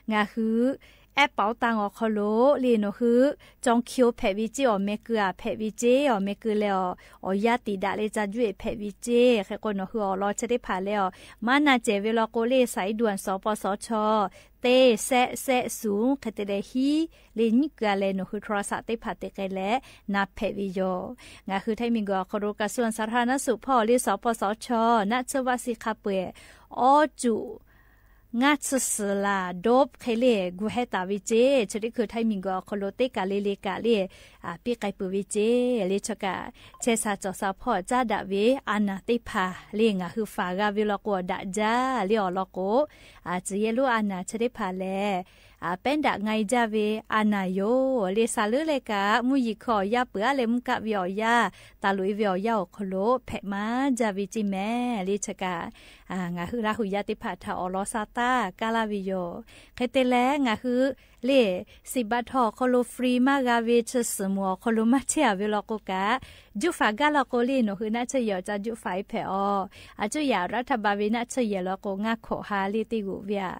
ngaˬ hui แอปเป๋าตัง awˬ hk'aw lo le nawˬ hui จองคิว hpehꞈ ve ceˇ, awˬ meh keu a hpehꞈ ve ceˇ, awˬ meh keu leh awˬ, awˬ yanˇ tiˍ daꞈ leh ca juˆ e hpehꞈ ve ceˇ. Hk'e k'o nawˬ hui awˬ lawn chi teˇ hpaˍ leh awˬ maˇ na cehˬ ve law k'o le สายด่วน สปสช teˇ แซะ แซะ ศูนย์ hk'e te leh hiˉ le nyiˉ keu a leh nawˬ hui โทรศัพท์ teˇ hpaˍ te k'ai leh na hpehꞈ ve yoˬ. Ngaˬ hui htaiˇ miˬguiˬ awˬ hk'aw lo กระทรวงสาธารณสุข hpawˇ le สปสช naˆ tsuhˇ vaˆ si hk'a peu-eˬ awˇ cuꞈ ngaˇ tsuhˇ suhˍ laˬ โดบ hk'e le gu hehˉ taˍ ve ceˇ. Chi teˇ hkui htaiˇ miˬguiˬ awˬ hk'aw lo teˇ kaˬ le le kaꞈ le piˇ k'ai peuˬ ve ceˇ. Le chi kaꞈ chehˇ sha cawˬ sha hpawˇ caˉ daꞈ ve a naˬ teˇ hpaˍ le ngaˬ hui faˍ g'a ve law k'o, daꞈ jaˇ le awˬ lawn k'o, tcuh yehˇ lonˉ a naˬ chi teˇ hpaˍ lehˬ, pehˉ daꞈ nga e jaˇ ve a naˬ yoˬ. Le sha leuˉ leh kaꞈ mvuhˇ yeˬ hkui awˬ yanˇ peuˬ aˉ leh mvuhˇ kaˆ ve awˬ yanˇ, taˍ loꞈ e ve awˬ yanˇ awˬ hk'aw lo hpehꞈ maˇ jaˇ ve ceˇ mehˍ. Le chi kaꞈ ngaˬ hui Laˇ hu yaˇ teˇ hpaˍ htaꞈ awˬ lawn sha taˇ kaˇ laˇ ve yoˬ. Hk'e te leh ngaˬ hui le สิบบาททอง awˬ hk'aw lo free maˇ g'a ve chi suhˍ moˍ awˬ hk'aw lo maˇ chehˇ a ve law k'o kaꞈ, juˇ faˍ gaˇ law k'o le nawˬ hui naˆ tsuhˇ yehˬ awˬ ca juˇ faˍ e hpehꞈ a. A cuˇ yaꞈ รัฐบาล ve naˆ tsuhˇ yehˬ law k'o ngaˇ hkawꞈ ha le teˇ g'oꞈ ve a.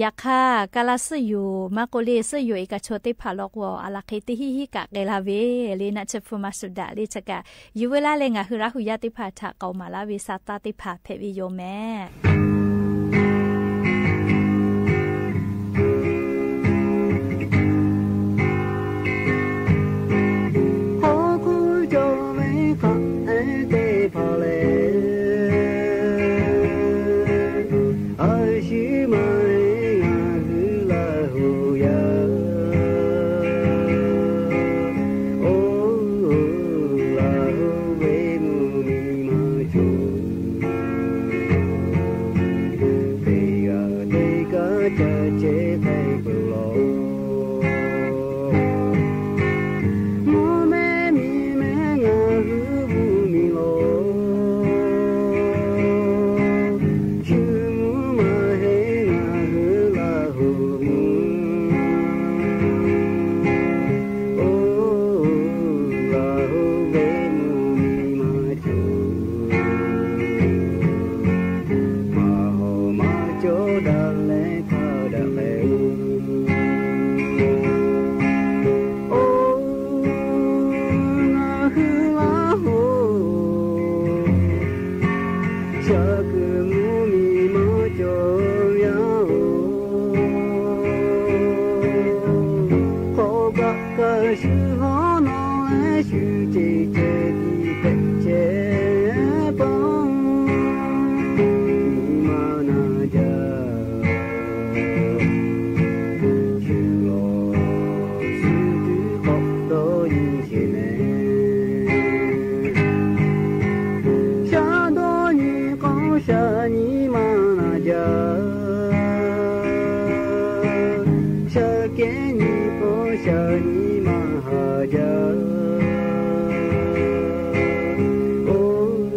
Yaꞈ hk'aˇ, Kaˇlaˇ suhˉ yoˬ maˇ k'oˆ le, suhˉ yoˬ เอกชน teˇ hpaˍ law k'o, a laˬ hk'e teˇ hinˉ hinˉ kaꞈ k'ai la ve le, naˆ tsuhˇ hpu maˇ shuˍ daꞈ le chi kaꞈ, yuˬ veu laˇ leh ngaˬ hui Laˇ hu yaˇ teˇ hpaˍ htaꞈ k'aoˍ maˍ laˇ ve sa taˇ teˇ hpaˍ hpehꞈ ve yoˬ mehˍ. โคตรจอมไอ้ข้าไอ้เต้พาเล อาชีมาให้งาหือลาหูยา โอ ลาหูเวมุนีมาจุ เตกาเตกาจะเจไตเปล่า โมเมมีเมงาหือบูมีโล ชื่อมูมาให้งาหือลาหูมู โอ ลาหูเวมุนีมาจุ maˍ hawˍ maˇ cawˇ daꞈ leh hpaˇ daꞈ k'ai-o. Oˇ, ngaˬ hui Laˇ hoˍ, shaˍ kuiˬ mvuhˇ miˬ maˇ cawˬ yaˇ-oˬ, hk'awꞈ kaꞈ kaꞈ shuˍ hawˉ nawˉ leh shuˍ ceh ceh tiˉ hpehꞈ chehˇ paˇ, nyi ma na jaˇ. Shu lawˬ shu tuˬ k'awꞈ dawˇ nyi sheˍ mehˍ. Shaˉ dawˇ nyi k'awˇ shaˍ nyi ma na jaˇ. Shaˉ kehˉ nyi k'awˇ shaˍ nyi ma haˍ jaˇ. Oˇ,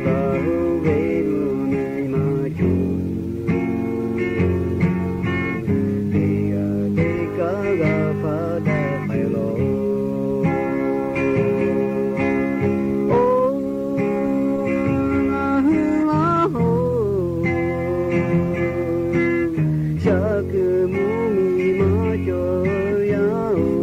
Laˇ huˍ ve mvuhˇ miˬ maˇ cawˬ. Teˇ g'aˇ teˇ kaꞈ g'a hpaˇ daꞈ k'ai lawˬ. Oˇ, ngaˬ hui Laˇ hoˍ, shaˍ kuiˬ mvuhˇ miˬ maˇ cawˬ yaˇ-oˬ,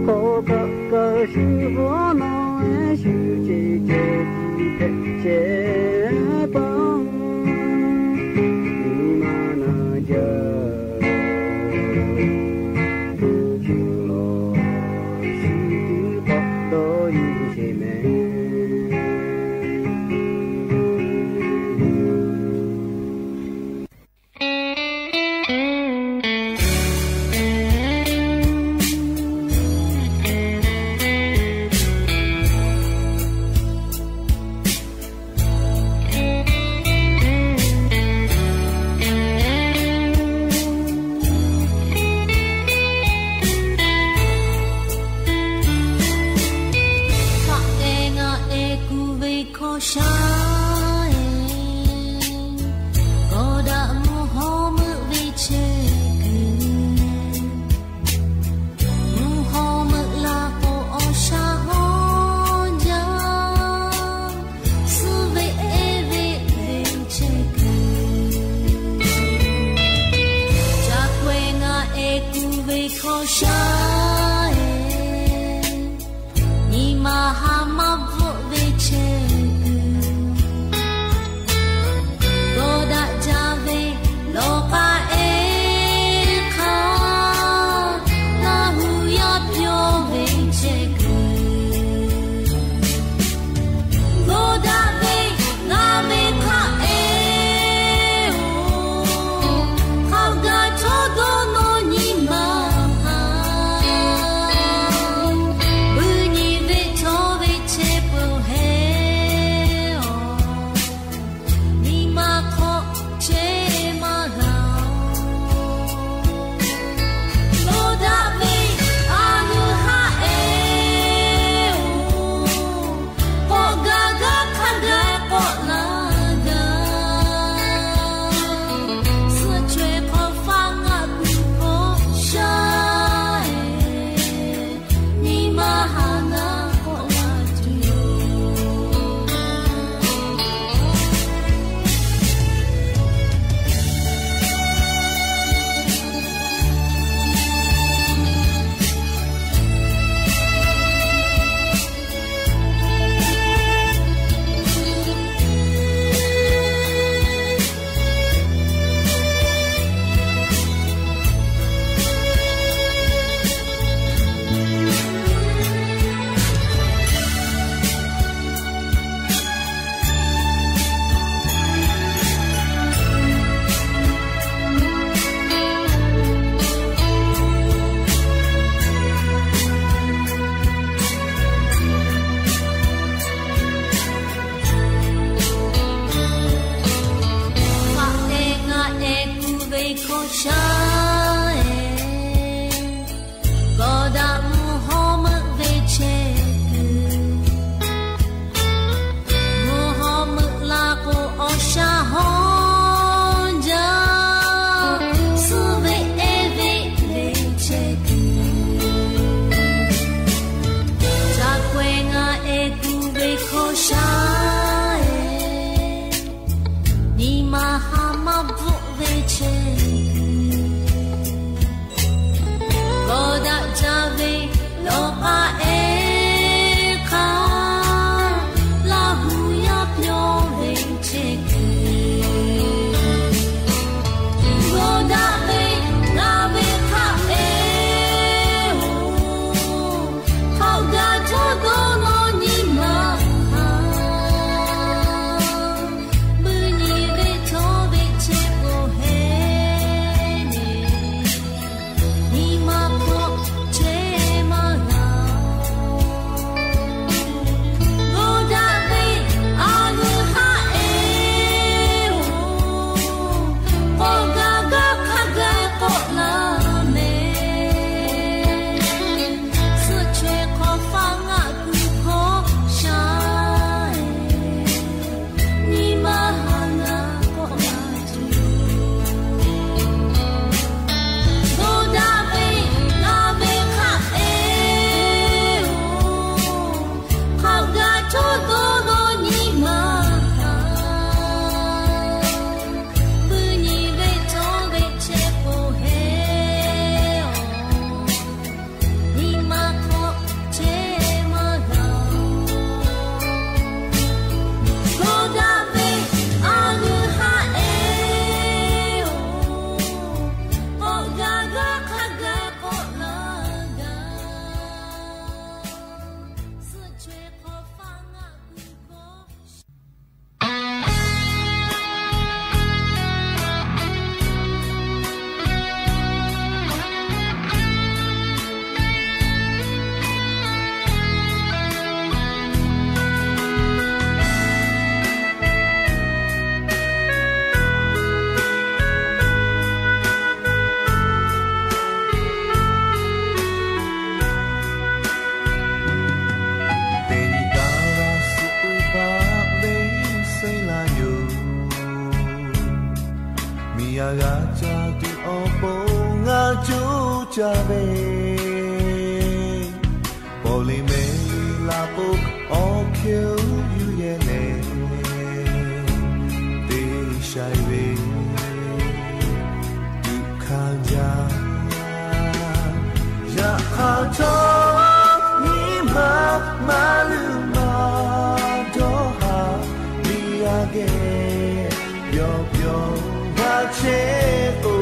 hk'awꞈ kaꞈ kaꞈ shuˍ hawˉ nawˉ leh shuˍ ceh ceh tiˉ hpehꞈ chehˇ paˇ, nyi ma na jaˇ. Shu lawˬ shu tuˬ k'awꞈ dawˇ nyi sheˍ mehˍ. jaˇ ve, pawˬ le mehˍ laˇ k'o, awˬ hk'e yuˬ yehˬ leh, teˇ shaiˍ ve tuꞈ hkanˇ jaˇ. Yaꞈ hk'aˇ htawˇ, nyi ma maˇ luˬ maˇ dawˇ haˍ, miˬ yaˇ geh yawˇ pyawˇ g'a chehˇ k'o,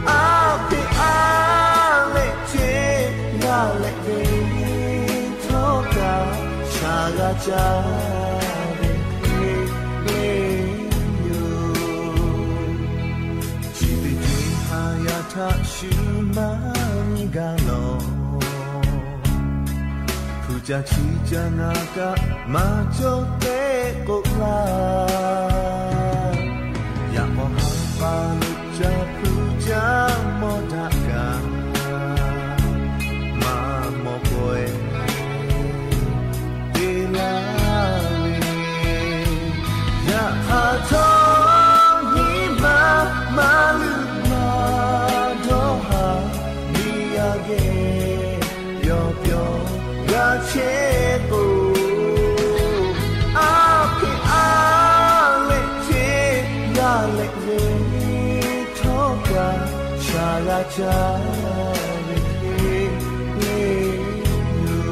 aˬ hpeꞈ aˬ leh ceh g'a leh ve htawˇ kaꞈ, shaˍ g'a caˇ ve hk'e le yoˬ. Chi teˇ ceuˬ haˍ yaˇ htaꞈ shu maˇ nyi gaˇ lawˬ. Hpu caˇ chi caˇ ngaˬ kaꞈ maˇ cawˬ tehꞈ k'oˆ laˇ. Yaꞈ k'aw haˍ pa lo caˇ hpu caˇ mawˇ daꞈ kaꞈ, maˇ mawˬ k'oˆ e te laˇ ve. Yaꞈ hk'aˇ htawˇ, nyi ma maˇ luˬ maˇ dawˇ haˍ, miˬ yaˇ geh yawˇ pyawˇ g'a chehˇ k'o, aˬ hpeꞈ aˬ leh ceh g'a leh ve htawˇ kaꞈ, shaˍ g'a caˇ ve hk'e le yoˬ.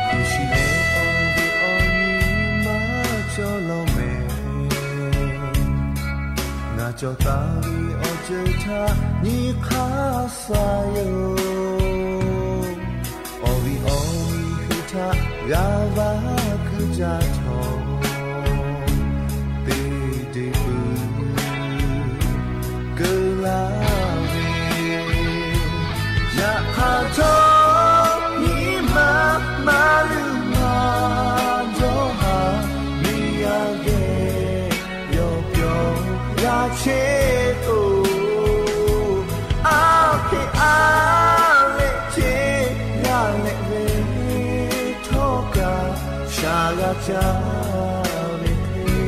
Hpu shi leh awˬ viˉ awˬ nyi maˇ cawˬ lawˬ mehˍ. Ngaˬ cawˬ taˍ ve awˬ ceuˬ htaꞈ nyi hk'aˇ suh yoˬ. Awˬ viˉ awˬ nyi hui htaꞈ g'a vaˇ kuiˬ jaˇ htawˇ, teˇ deˇ pui keu laˇ ve. Yaꞈ hk'aˇ htawˇ, nyi ma maˇ luˬ maˇ dawˇ haˍ, miˬ yaˇ geh yawˇ pyawˇ g'a chehˇ k'o, aˬ hpeꞈ aˬ leh ceh g'a leh ve htawˇ kaꞈ, shaˍ g'a caˇ ve hk'e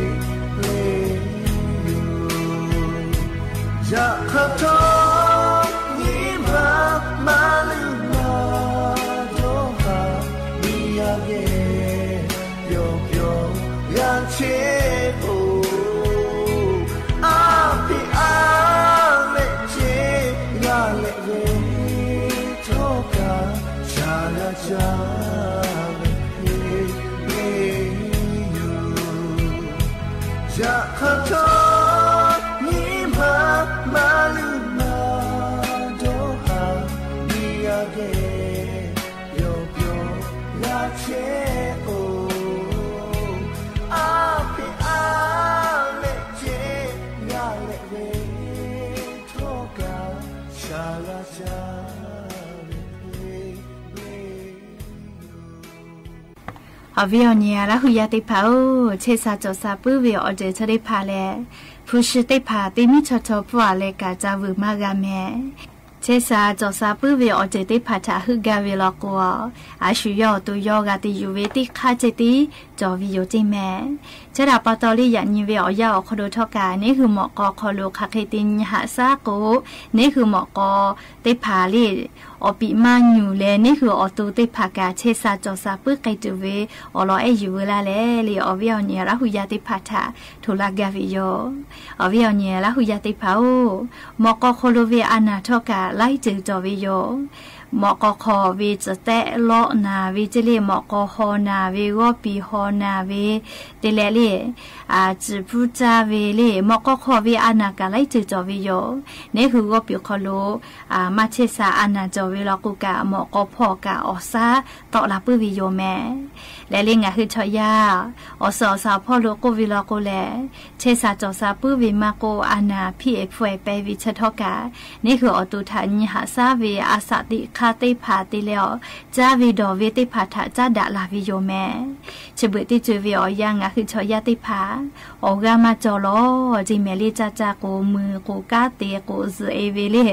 le yoˬ. Yaꞈ hk'aˇ htawˇ, nyi ma maˇ luˬ maˇ dawˇ haˍ, miˬ yaˇ geh yawˇ pyawˇ g'a chehˇ k'o, aˬ hpeꞈ aˬ leh ceh g'a leh ve htawˇ kaꞈ, shaˍ g'a caˇ ve hk'e le yoˬ. Yaꞈ hk'aˇ htawˇ, nyi ma maˇ luˬ maˇ dawˇ haˍ, miˬ yaˇ geh yawˇ pyawˇ g'a chehˇ k'o, aˬ hpeꞈ aˬ leh ceh g'a leh ve htawˇ kaꞈ, shaˍ g'a caˇ ve hk'e le yoˬ. Awˬ viˉ awˬ nyi Laˇ hu yaˇ teˇ hpaˍ-oˬ, chehˇ sha cawˬ sha puiˉ ve awˬ ceuˬ chaw teˇ hpaˍ lehˬ, hpu shi teˇ hpaˍ teˇ miˉ chaw chaw pfuhˇ a leh kaꞈ ca vuiˬ maˇ g'a mehˍ. Chehˇ sha cawˬ sha puiˉ ve awˬ ceuˬ teˇ hpaˍ htaꞈ heuˆ gaˇ ve law k'o, a shu yawˇ awˬ to yawˇ g'a te yuˬ ve teˇ hk'aˇ ceh tiˉ cawˬ ve yoˬ ceˇ mehˍ. Chehˇ daꞈ pa taw le yaꞈ nyi ve awˬ yanˇ awˬ hk'aw lo htawˇ kaꞈ, neˇ hui mawꞈ k'aw hk'aw lo hk'aˬ hk'e te nyi haꞈ shaˉ k'o, neˇ hui mawꞈ k'aw teˇ hpaˍ le awˬ piꞈ maˇ nyuˬ leh, neˇ hui awˬ to teˇ hpaˍ kaꞈ chehˇ sha cawˬ sha puiˉ k'ai tuˬ ve awˬ lawn ehˉ yuˬ veu laˇ leh le, awˬ viˉ awˬ nyi Laˇ hu yaˇ teˇ hpaˍ htaꞈ htoꞈ laˇ gaˇ ve yoˬ. Awˬ viˉ awˬ nyi Laˇ hu yaˇ teˇ hpaˍ-oˬ, mawꞈ k'aw hk'aw lo ve a naˬ htawˇ kaꞈ laiˉ ceuˬ cawˬ ve yoˬ. Mawꞈ k'aw hk'aw ve tcuhˬ tehˆ lawˆ naˬ ve ceˇ le, mawꞈ k'aw haw naˬ ve, g'awˇ piˍ haw naˬ ve, te leh le, tcuhˬ pfuhˇ caˇ ve le, mawꞈ k'aw hk'aw ve a naˬ kaꞈ laiˉ ceuˬ cawˬ ve yoˬ. Neˇ hui g'awˇ piˍ hk'aw lo maˇ chehˇ sha a naˬ cawˬ ve law k'o kaꞈ, mawꞈ k'aw hpawˇ kaꞈ awˬ shaˉ tawˆ la puiˉ ve yoˬ mehˍ. Leh le ngaˬ hui chaw yaˇ awˬ suhˍ awˬ shaˍ awˬ hpawˇ lo k'oˆ ve law k'o lehˬ, chehˇ sha cawˬ sha puiˉ ve maˇ k'oˆ, a naˬ hpiˇ e hpfuhˇ e pehˇ ve chi htawˇ kaꞈ, neˇ hui awˬ to htaꞈ nyi haꞈ shaˉ ve a shaꞈ teꞈ hk'aˇ teˇ hpaˍ te leh awˬ, caˇ ve dawˬ ve teˇ hpaˍ htaꞈ caˉ daꞈ laˬ ve yoˬ mehˍ. Chi beuꞈ teˇ ceuˬ ve awˬ yanˇ ngaˬ hui chaw yaˇ teˇ hpaˍ awˬ g'aˇ maˇ cawˬ lawˬ ceˇ mehˍ le. Caˇ caˇ k'o, mui k'o, kanˉ te k'o, zuhꞈ e ve le.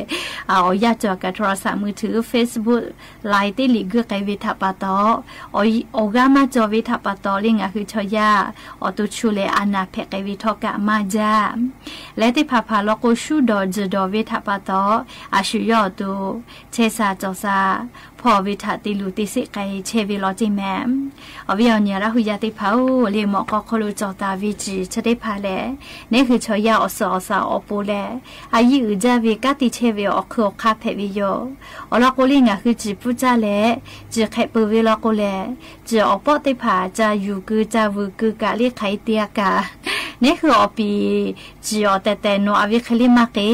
Awˬ yanˇ cawˬ kaꞈ โทรศัพท์มือถือ Facebook ไลน์ teˇ liꞈ guiˇ k'ai ve htaꞈ pa taw, awˬ g'aˇ maˇ cawˬ ve htaꞈ pa taw le ngaˬ hui chaw yaˇ awˬ to chu leh a naˍ hpehꞈ k'ai ve htawˇ kaꞈ maˇ jaˇ. Leh teˇ hpaˍ hpaˍ law k'o, shuˉ dawˬ tzuhˬ dawˬ ve htaꞈ pa taw, a shu yawˇ awˬ to chehˇ sha cawˬ sha hpawˇ ve htaꞈ te luˬ te sheˆ k'ai chehˇ ve law ceˇ mehˍ. Awˬ viˉ awˬ nyi Laˇ hu yaˇ teˇ hpaˍ-oˬ, le mawꞈ k'aw hk'aw lo cawˬ taˍ ve ciˬ chi teˇ hpaˍ lehˬ, neˉ hui chaw yaˇ awˬ suhˍ awˬ shaˍ awˬ pon lehˬ, a yiˇ uiˍ jaˇ ve kanˉ te chehˇ ve awˬ hkui awˬ hk'aˇ hpehꞈ ve yoˬ. Awˬ lawn k'o le ngaˬ hui ciˬ pfuhˇ caˇ leh ciˬ hk'ehꞈ peuˬ ve law k'o lehˬ, ciˬ awˬ pawˆ teˇ hpaˍ ca yuˬ keu ca vuiˬ keu kaꞈ le hk'aˬ hk'e te a kaꞈ, neˉ hui awˬ piˍ ciˬ awˬ tehˬ tehˬ nawꞈ a ve hk'e le maˇ k'e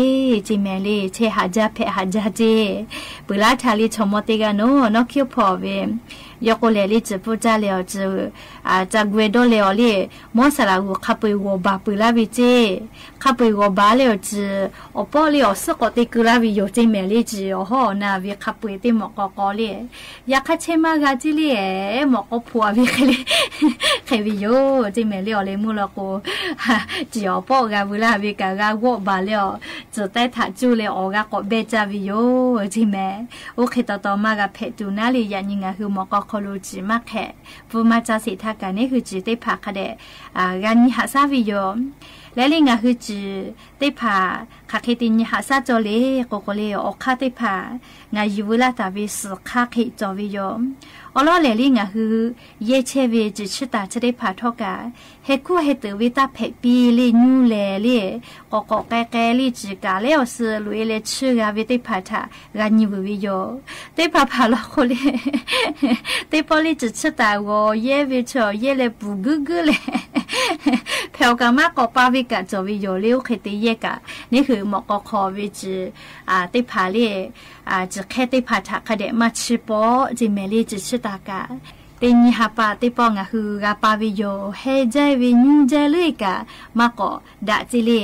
ceˇ mehˍ le. Chehˇ haꞈ jaˇ hpehꞈ haꞈ jaˇ ceˇ. Peuˬ laˇ htaˇ le chaw mawˇ teˇ g'aˇ nawˬ nawˉ hkiˉ hpawˇ ve, yawˇ k'o lehˬ le ciˬ pfuhˇ caˇ leh awˬ ciˬ ca gu e dawˇ leh awˬ le, mawˇ saˍ laꞈ g'uˬ hk'a peu-eˬ g'awˬ baˬ peuˬ laˇ ve ceˇ. Hk'a peu-eˬ g'awˬ baˬ leh awˬ ciˬ awˬ pawˆ le awˬ suhˉ k'awꞈ te keu laˇ ve yoˬ ceˇ mehˍ le. Ciˬ awˬ hawˉ awˬ na ve hk'a peu-eˬ teˇ mawꞈ k'aw k'aw le, yaꞈ hk'aˇ chehˇ maˇ g'a ceˇ le, mawꞈ k'aw hpu a ve hk'e le hk'e ve yoˬ ceˇ mehˍ le. Awˬ leh meuˇ law k'o, ciˬ awˬ pawˆ g'a veu laˇ ve kaꞈ g'a g'awˆ baˬ leh awˬ, ciˬ taiˇ htaꞈ cuˇ leh awˬ g'a k'awꞈ behˇ caˇ ve yoˬ ceˇ mehˍ. Oˇ hk'e taw taw maˇ g'a hpehꞈ tuˬ naˉ le. Yaꞈ nyi ngaˬ hui mawꞈ k'aw hk'aw lo ciˬ maˇ hk'ehꞈ pfuhˇ maˇ caˇ sheˍ htaˇ kaꞈ neˉ hui ciˬ teˇ hpaˍ hk'a dehꞈ g'a nyi haꞈ shaˉ ve yoˬ. Leh le ngaˬ hui ciˬ teˇ hpaˍ hk'aˬ hk'e te nyi haꞈ shaˉ cawˬ le k'o k'o le, awˬ hk'aˇ teˇ hpaˍ ngaˬ yuˬ veu laˇ taˍ ve suhˍ hk'aˇ hk'e cawˬ ve yoˬ. Awˬ lawn lehˬ le ngaˬ hui yehˇ chehˇ ve ciˬ chiˇ taˍ chi teˇ hpaˍ htawˇ kaꞈ, heh kuˇ heh teuꞈ ve taˇ hpehꞈ piˇ le, nyuˇ lehˬ le k'awꞈ k'awꞈ k'ai k'ai le ciˬ kaꞈ lehˬ awˬ suh loꞈ e leh chiˇ g'a ve teˇ hpaˍ htaꞈ g'a nyi vuiˬ ve yoˬ. Teˇ hpaˍ hpaˍ law k'o le, teˇ pawˆ le ciˬ chiˇ taˍ g'awˬ yehˇ ve chi awˬ yehˇ leh puˍ guiˇ guiˇ leh hpehꞈ awˬ kaꞈ maˇ k'awꞈ pa ve kaꞈ cawˬ ve yoˬ le. Oˇ hk'e te yehˇ kaꞈ, neˉ hui mawꞈ k'aw hk'aw ve ciˬ teˇ hpaˍ le, ciˬ hk'ehˇ teˇ hpaˍ htaꞈ hk'a dehꞈ maˇ chiˇ pawˆ ceˇ mehˍ le. Ciˬ chiˇ taˍ kaꞈ, teˇ nyi ha pa teˇ pawˆ ngaˬ hui g'a pa ve yoˬ. Heh jaˇ ve nyuˇ jaˇ leuˉ kaꞈ maˇ k'awꞈ daꞈ ceˇ le.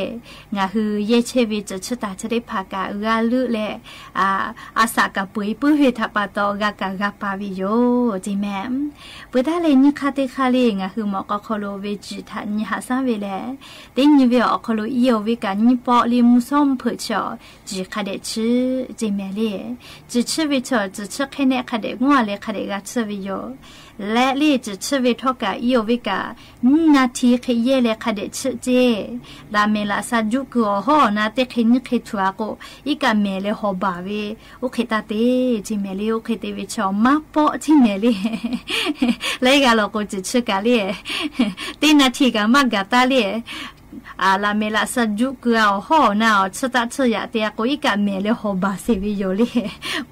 Ngaˬ hui yehˇ chehˇ ve ciˬ chiˇ taˍ chi teˇ hpaˍ kaꞈ g'a leuˆ leh, a saꞈ kaꞈ peu-eˬ puiˉ ve htaꞈ pa taw g'a kaꞈ g'a pa ve yoˬ ceˇ mehˍ. Peuˬ taˇ leh nyiˇ hk'aˇ teˇ hk'aˇ le ngaˬ hui mawꞈ k'aw hk'aw lo ve ciˬ htaꞈ nyi haꞈ shaˉ ve lehˬ, teˇ nyi ve awˬ hk'aw lo iˉ awˬ ve kaꞈ nyiˇ pawˆ le mvuhˇ shawˉ mvuhˇ hpeuꞈ chi awˬ ciˬ hk'a dehꞈ chiˇ ceˇ mehˍ le. Ciˬ chiˇ ve chi awˬ ciˬ chiˇ hk'ehˇ nehˆ hk'a dehꞈ ngawˉ a leh hk'a dehꞈ g'a chiˇ ve yoˬ. Leh le ciˬ chiˇ ve htawˇ kaꞈ iˉ awˬ ve kaꞈ nyiˇ naˍ htiˍ hk'e yehˇ leh hk'a dehꞈ chiˇ ceˇ. Laꞈ mehˍ laꞈ sha juˆ keu awˬ hawˉ awˬ na teˇ hk'e nyiˇ hk'e htuꞈ a k'o, iˉ kaꞈ mehˍ leh hawˍ baˬ ve oˇ hk'e taˇ te ceˇ mehˍ le. Oˇ hk'e te ve chi awˬ maˇ pawˆ ceˇ mehˍ le. Leh g'a law k'o ciˬ chiˇ kaꞈ le, teˇ naˍ htiˍ kaꞈ maˇ gaˬ taˇ le. Laꞈ mehˍ laꞈ sha juˆ keu a awˬ hawˉ awˬ na awˬ chiˇ taˆ chiˇ yaꞈ te a k'o, iˉ kaꞈ mehˍ leh hawˍ baˬ sheˍ ve yoˬ le.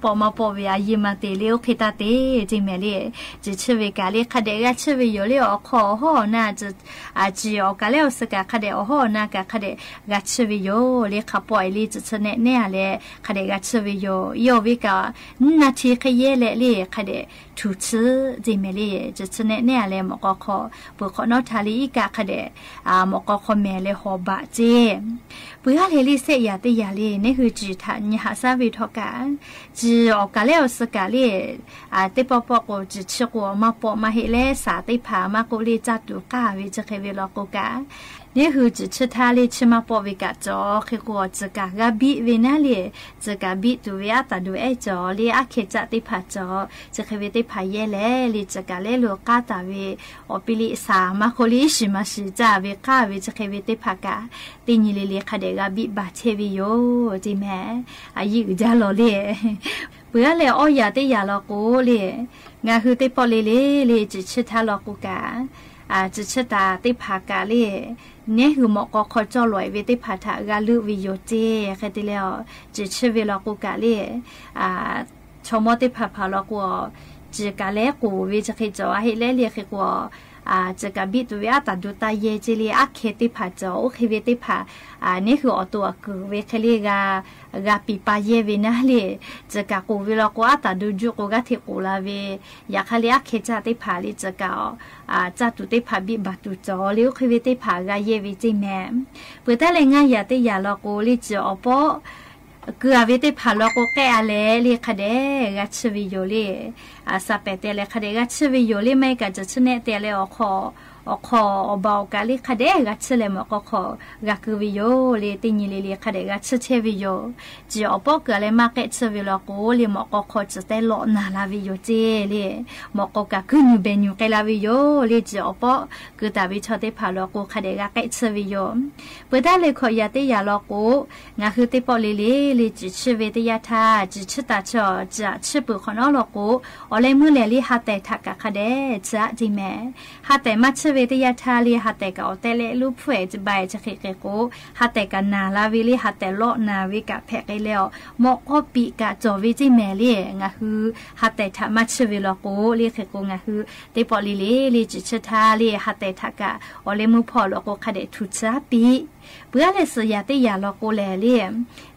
Pawˆ maˇ pawˆ ve a yeˇ maˇ te le. Oˇ hk'e taˇ te ceˇ mehˍ le. Ciˬ chiˇ ve kaꞈ le hk'a dehꞈ g'a chiˇ ve yoˬ le. Awˬ hk'aw awˬ hawˉ awˬ na ciˬ awˬ kaˬ lehˬ awˬ suh kaꞈ hk'a dehꞈ awˬ hawˉ awˬ na kaꞈ hk'a dehꞈ g'a chiˇ ve yoˬ le. Hk'a pawˆ e le ciˬ chiˇ nehˆ nehˆ a leh hk'a dehꞈ g'a chiˇ ve yoˬ. Iˉ awˬ ve kaꞈ nyiˇ naˍ htiˍ hk'e yehˇ leh le hk'a dehꞈ htuꞈ chiˇ ceˇ mehˍ le. Ciˬ chiˇ nehˆ nehˆ a leh mawꞈ k'aw hk'aw peuˬ hk'awꞈ nawˉ htaˇ le iˉ kaꞈ hk'a dehꞈ mawꞈ k'aw hk'aw mehˍ leh hawˍ baˬ ceˇ. Peuˬ g'aˇ lehˬ le sehˆ yaꞈ teˇ yaꞈ le neˉ hui ciˬ htaꞈ nyi haꞈ shaˉ ve htawˇ kaꞈ, ciˬ awˬ kaˬ lehˬ awˬ suh kaꞈ le, teˇ pawˆ pawˆ k'o ciˬ chiˇ k'o maˇ pawˆ maˇ heˆ leh saˍ teˇ hpaˍ maˇ k'oˆ le caˇ tuˬ k'aˇ ve chi hk'e ve law k'o kaꞈ, neˉ hui ciˬ chiˇ htaˇ le chiˇ maˇ pawˆ ve kaꞈ cawˬ. Hk'e k'o ciˬ kaꞈ g'a biˆ ve naˉ le, ciˬ kaꞈ biˆ tuˬ ve aˉ taˍ duˬ ehˉ cawˬ le. Aˉ hkeh caˆ teˇ hpaˍ cawˬ. Chi hk'e ve teˇ hpaˍ yehˇ leh le ciˬ kaꞈ lehˬ lo k'aˇ taˍ ve awˬ piˇ liꞈ saˍ maˇ k'oˆ le iˉ shiˍ ma shiˍ caˇ ve k'aˇ ve chi hk'e ve teˇ hpaˍ kaꞈ, teˇ nyi le le hk'a dehꞈ g'a biˆ baˬ chehˇ ve yoˬ ceˇ mehˍ. A yeˇ uiˍ jaˇ lawˬ le. Peuˬ g'aˇ lehˬ awˇ yaꞈ teˇ yaꞈ law k'o le, ngaˬ hui teˇ pawˆ le le le ciˬ chiˇ htaˇ law k'o kaꞈ, ciˬ chiˇ taˍ teˇ hpaˍ kaꞈ le, neˉ hui mawꞈ k'aw hk'aw cawˇ lawˬ e ve teˇ hpaˍ htaꞈ g'a leuˆ ve yoˬ ceˇ. Hk'e te leh a, ciˬ chiˇ ve law k'o kaꞈ le, chaw mawˇ teˇ hpaˍ hpaˍ law k'o, ciˬ kaꞈ lehˬ k'oˍ ve chi hk'e cawˬ a heˆ leh le hk'e k'o, ciˬ kaꞈ biˆ tuˬ ve aˉ taˍ duˬ taˇ yehˇ ceˇ le. Aˉ hkeh teˇ hpaˍ cawˬ. Oˇ hk'e ve teˇ hpaˍ neˉ hui awˬ to aꞈ kuiˬ ve hk'e le g'a g'a piˍ pa yehˇ ve naˉ le, ciˬ kaꞈ k'oˍ ve law k'o aˉ taˍ duˬ juˆ k'o g'aˇ hteꞈ k'oˍ la ve, yaꞈ hk'aˇ le aˉ hkeh caˇ teˇ hpaˍ le ciˬ kaꞈ caˇ tuˬ teˇ hpaˍ biˆ baˬ tuˬ cawˬ le. Oˇ hk'e ve teˇ hpaˍ g'a yehˇ ve ceˇ mehˍ. Peuˬ taˉ leh ngaˇ yaꞈ teˇ yaꞈ law k'o le ciˬ awˬ pawˆ Keu-a ve teˇ hpaˍ law k'o, k'ehˆ-a leh le hk'a dehꞈ g'a chiˇ ve yoˬ le. Saˍ pehˍ te leh hk'a dehꞈ g'a chiˇ ve yoˬ le. Maˇ heˆ kaꞈ, ciˬ chiˇ nehˆ te leh awˬ hk'aw, awˬ hk'aw awˬ baˬ awˬ kaꞈ le hk'a dehꞈ g'a chiˇ leh mawꞈ k'aw hk'aw g'a keu ve yoˬ le. Teˇ nyi le le hk'a dehꞈ g'a chiˇ chehˇ ve yoˬ. Ciˬ awˬ pawˆ keu-a leh maˇ k'ehˆ chiˇ ve law k'o le, mawꞈ k'aw hk'aw ciˬ tehꞈ lawˆ naˍ la ve yoˬ ceˇ le. Mawꞈ k'aw kaꞈ kuiˉ nyi behˬ nyi k'ai la ve yoˬ le. Ciˬ awˬ pawˆ keu taˍ ve chaw teˇ hpaˍ law k'o, hk'a dehꞈ g'a k'ehˆ chiˇ ve yoˬ. Peuˬ taˉ leh hkawꞈ yaꞈ teˇ yaꞈ law k'o, ngaˬ hui teˇ pawˆ le le le ciˬ chiˇ ve teˇ yanˇ htaˇ, ciˬ chiˇ taˍ chaw ciˬ aꞈ chiˇ peuˬ hk'awꞈ nawˉ law k'o, awˬ leh meuˇ lehˬ le ha tehˬ htaꞈ kaꞈ hk'a dehꞈ chiˇ aꞈ ceˇ mehˍ. Ha tehˬ maˇ chiˇ ve teˇ yanˇ htaˇ le ha tehˬ kaꞈ awˬ tehˆ leh luˇ hpfuhˇ-ehˍ ciˇ ba-ehˍ chi hk'e k'o, ha tehˬ kaꞈ naˍ la ve le ha tehˬ lawˆ naˍ ve kaꞈ hpehꞈ k'ai leh awˬ mawꞈ k'aw piꞈ kaꞈ cawˬ ve ceˇ mehˍ le. Ngaˬ hui ha tehˬ htaꞈ maˇ chiˇ ve law k'o le hk'e k'o, ngaˬ hui teˇ pawˆ le le le ciˬ chiˇ htaˇ le ha tehˬ htaꞈ kaꞈ awˬ leh meuˇ hpawˇ law k'o hk'a dehꞈ htu tcuhˉ piˇ. Peuˬ-a leh suhˍ yaꞈ teˇ yaꞈ law k'o lehˬ le,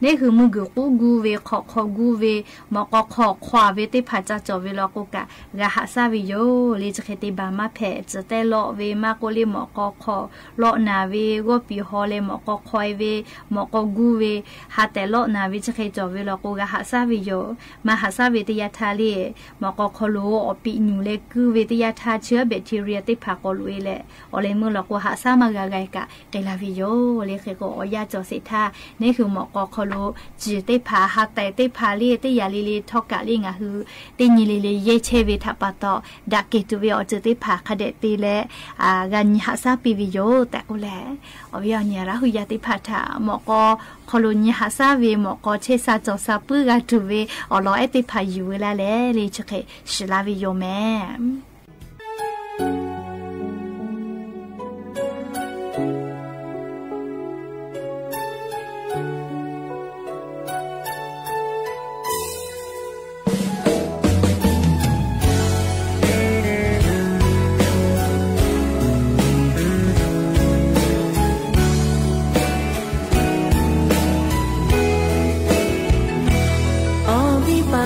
neˇ hui mui guiˬ k'uˉ gu ve, hk'awꞈ hk'aw gu ve, mawꞈ k'aw hk'aw hk'aw-a ve teˇ hpaˍ ca cawˬ ve law k'o kaꞈ g'a haꞈ shaˉ ve yoˬ le. Chi hk'e te baˬ maˇ hpehꞈ. Ciˬ tehꞈ lawˆ ve maˇ k'oˆ le, mawꞈ k'aw hk'aw lawˆ naˍ ve, g'awˇ piˍ haw leh mawꞈ k'aw hk'aw-e ve, mawꞈ k'aw gu ve, ha tehˬ lawˆ naˍ ve chi hk'e cawˬ ve law k'o g'a haꞈ shaˉ ve yoˬ. Maˇ haꞈ shaˉ ve teˇ yanˇ htaˇ le, mawꞈ k'aw hk'aw lo awˬ piꞈ nyuˬ leh kuiˇ ve teˇ yanˇ htaˇ, chi bacteria teˇ hpaˍ k'awꞈ loꞈ-e leh, awˬ leh meuˇ law k'o haꞈ shaˉ maˇ g'a g'a kaꞈ k'ai la ve yoˬ le. Hk'e k'o awˬ yanˇ cawˬ sheˍ htaˇ, neˇ hui mawꞈ k'aw hk'aw lo ciˬ teˇ hpaˍ, ha tehˬ teˇ hpaˍ le teˇ yaꞈ le le htawˇ kaꞈ le ngaˬ hui teˇ nyi le le yehˇ chehˇ ve htaꞈ pa taw, daꞈ kehˬ tuˬ ve awˬ ceuˬ teˇ hpaˍ hk'a dehꞈ te leh g'a nyi haꞈ shaˉ piˇ ve yoˬ tehꞈ k'oˆ leh, awˬ viˉ awˬ nyi Laˇ hu yaˇ teˇ hpaˍ htaꞈ mawꞈ k'aw hk'aw lo nyi haꞈ shaˉ ve, mawꞈ k'aw chehˇ sha cawˬ sha puiˉ g'a tuˬ ve awˬ lawn ehˉ teˇ hpaˍ yuˬ ve laˇ leh le chi hk'e shiˍ laˇ ve yoˬ mehˍ. Awˬ viˉ paˍ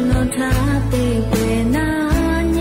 nawˬ htaꞈ te peuˬ naˉ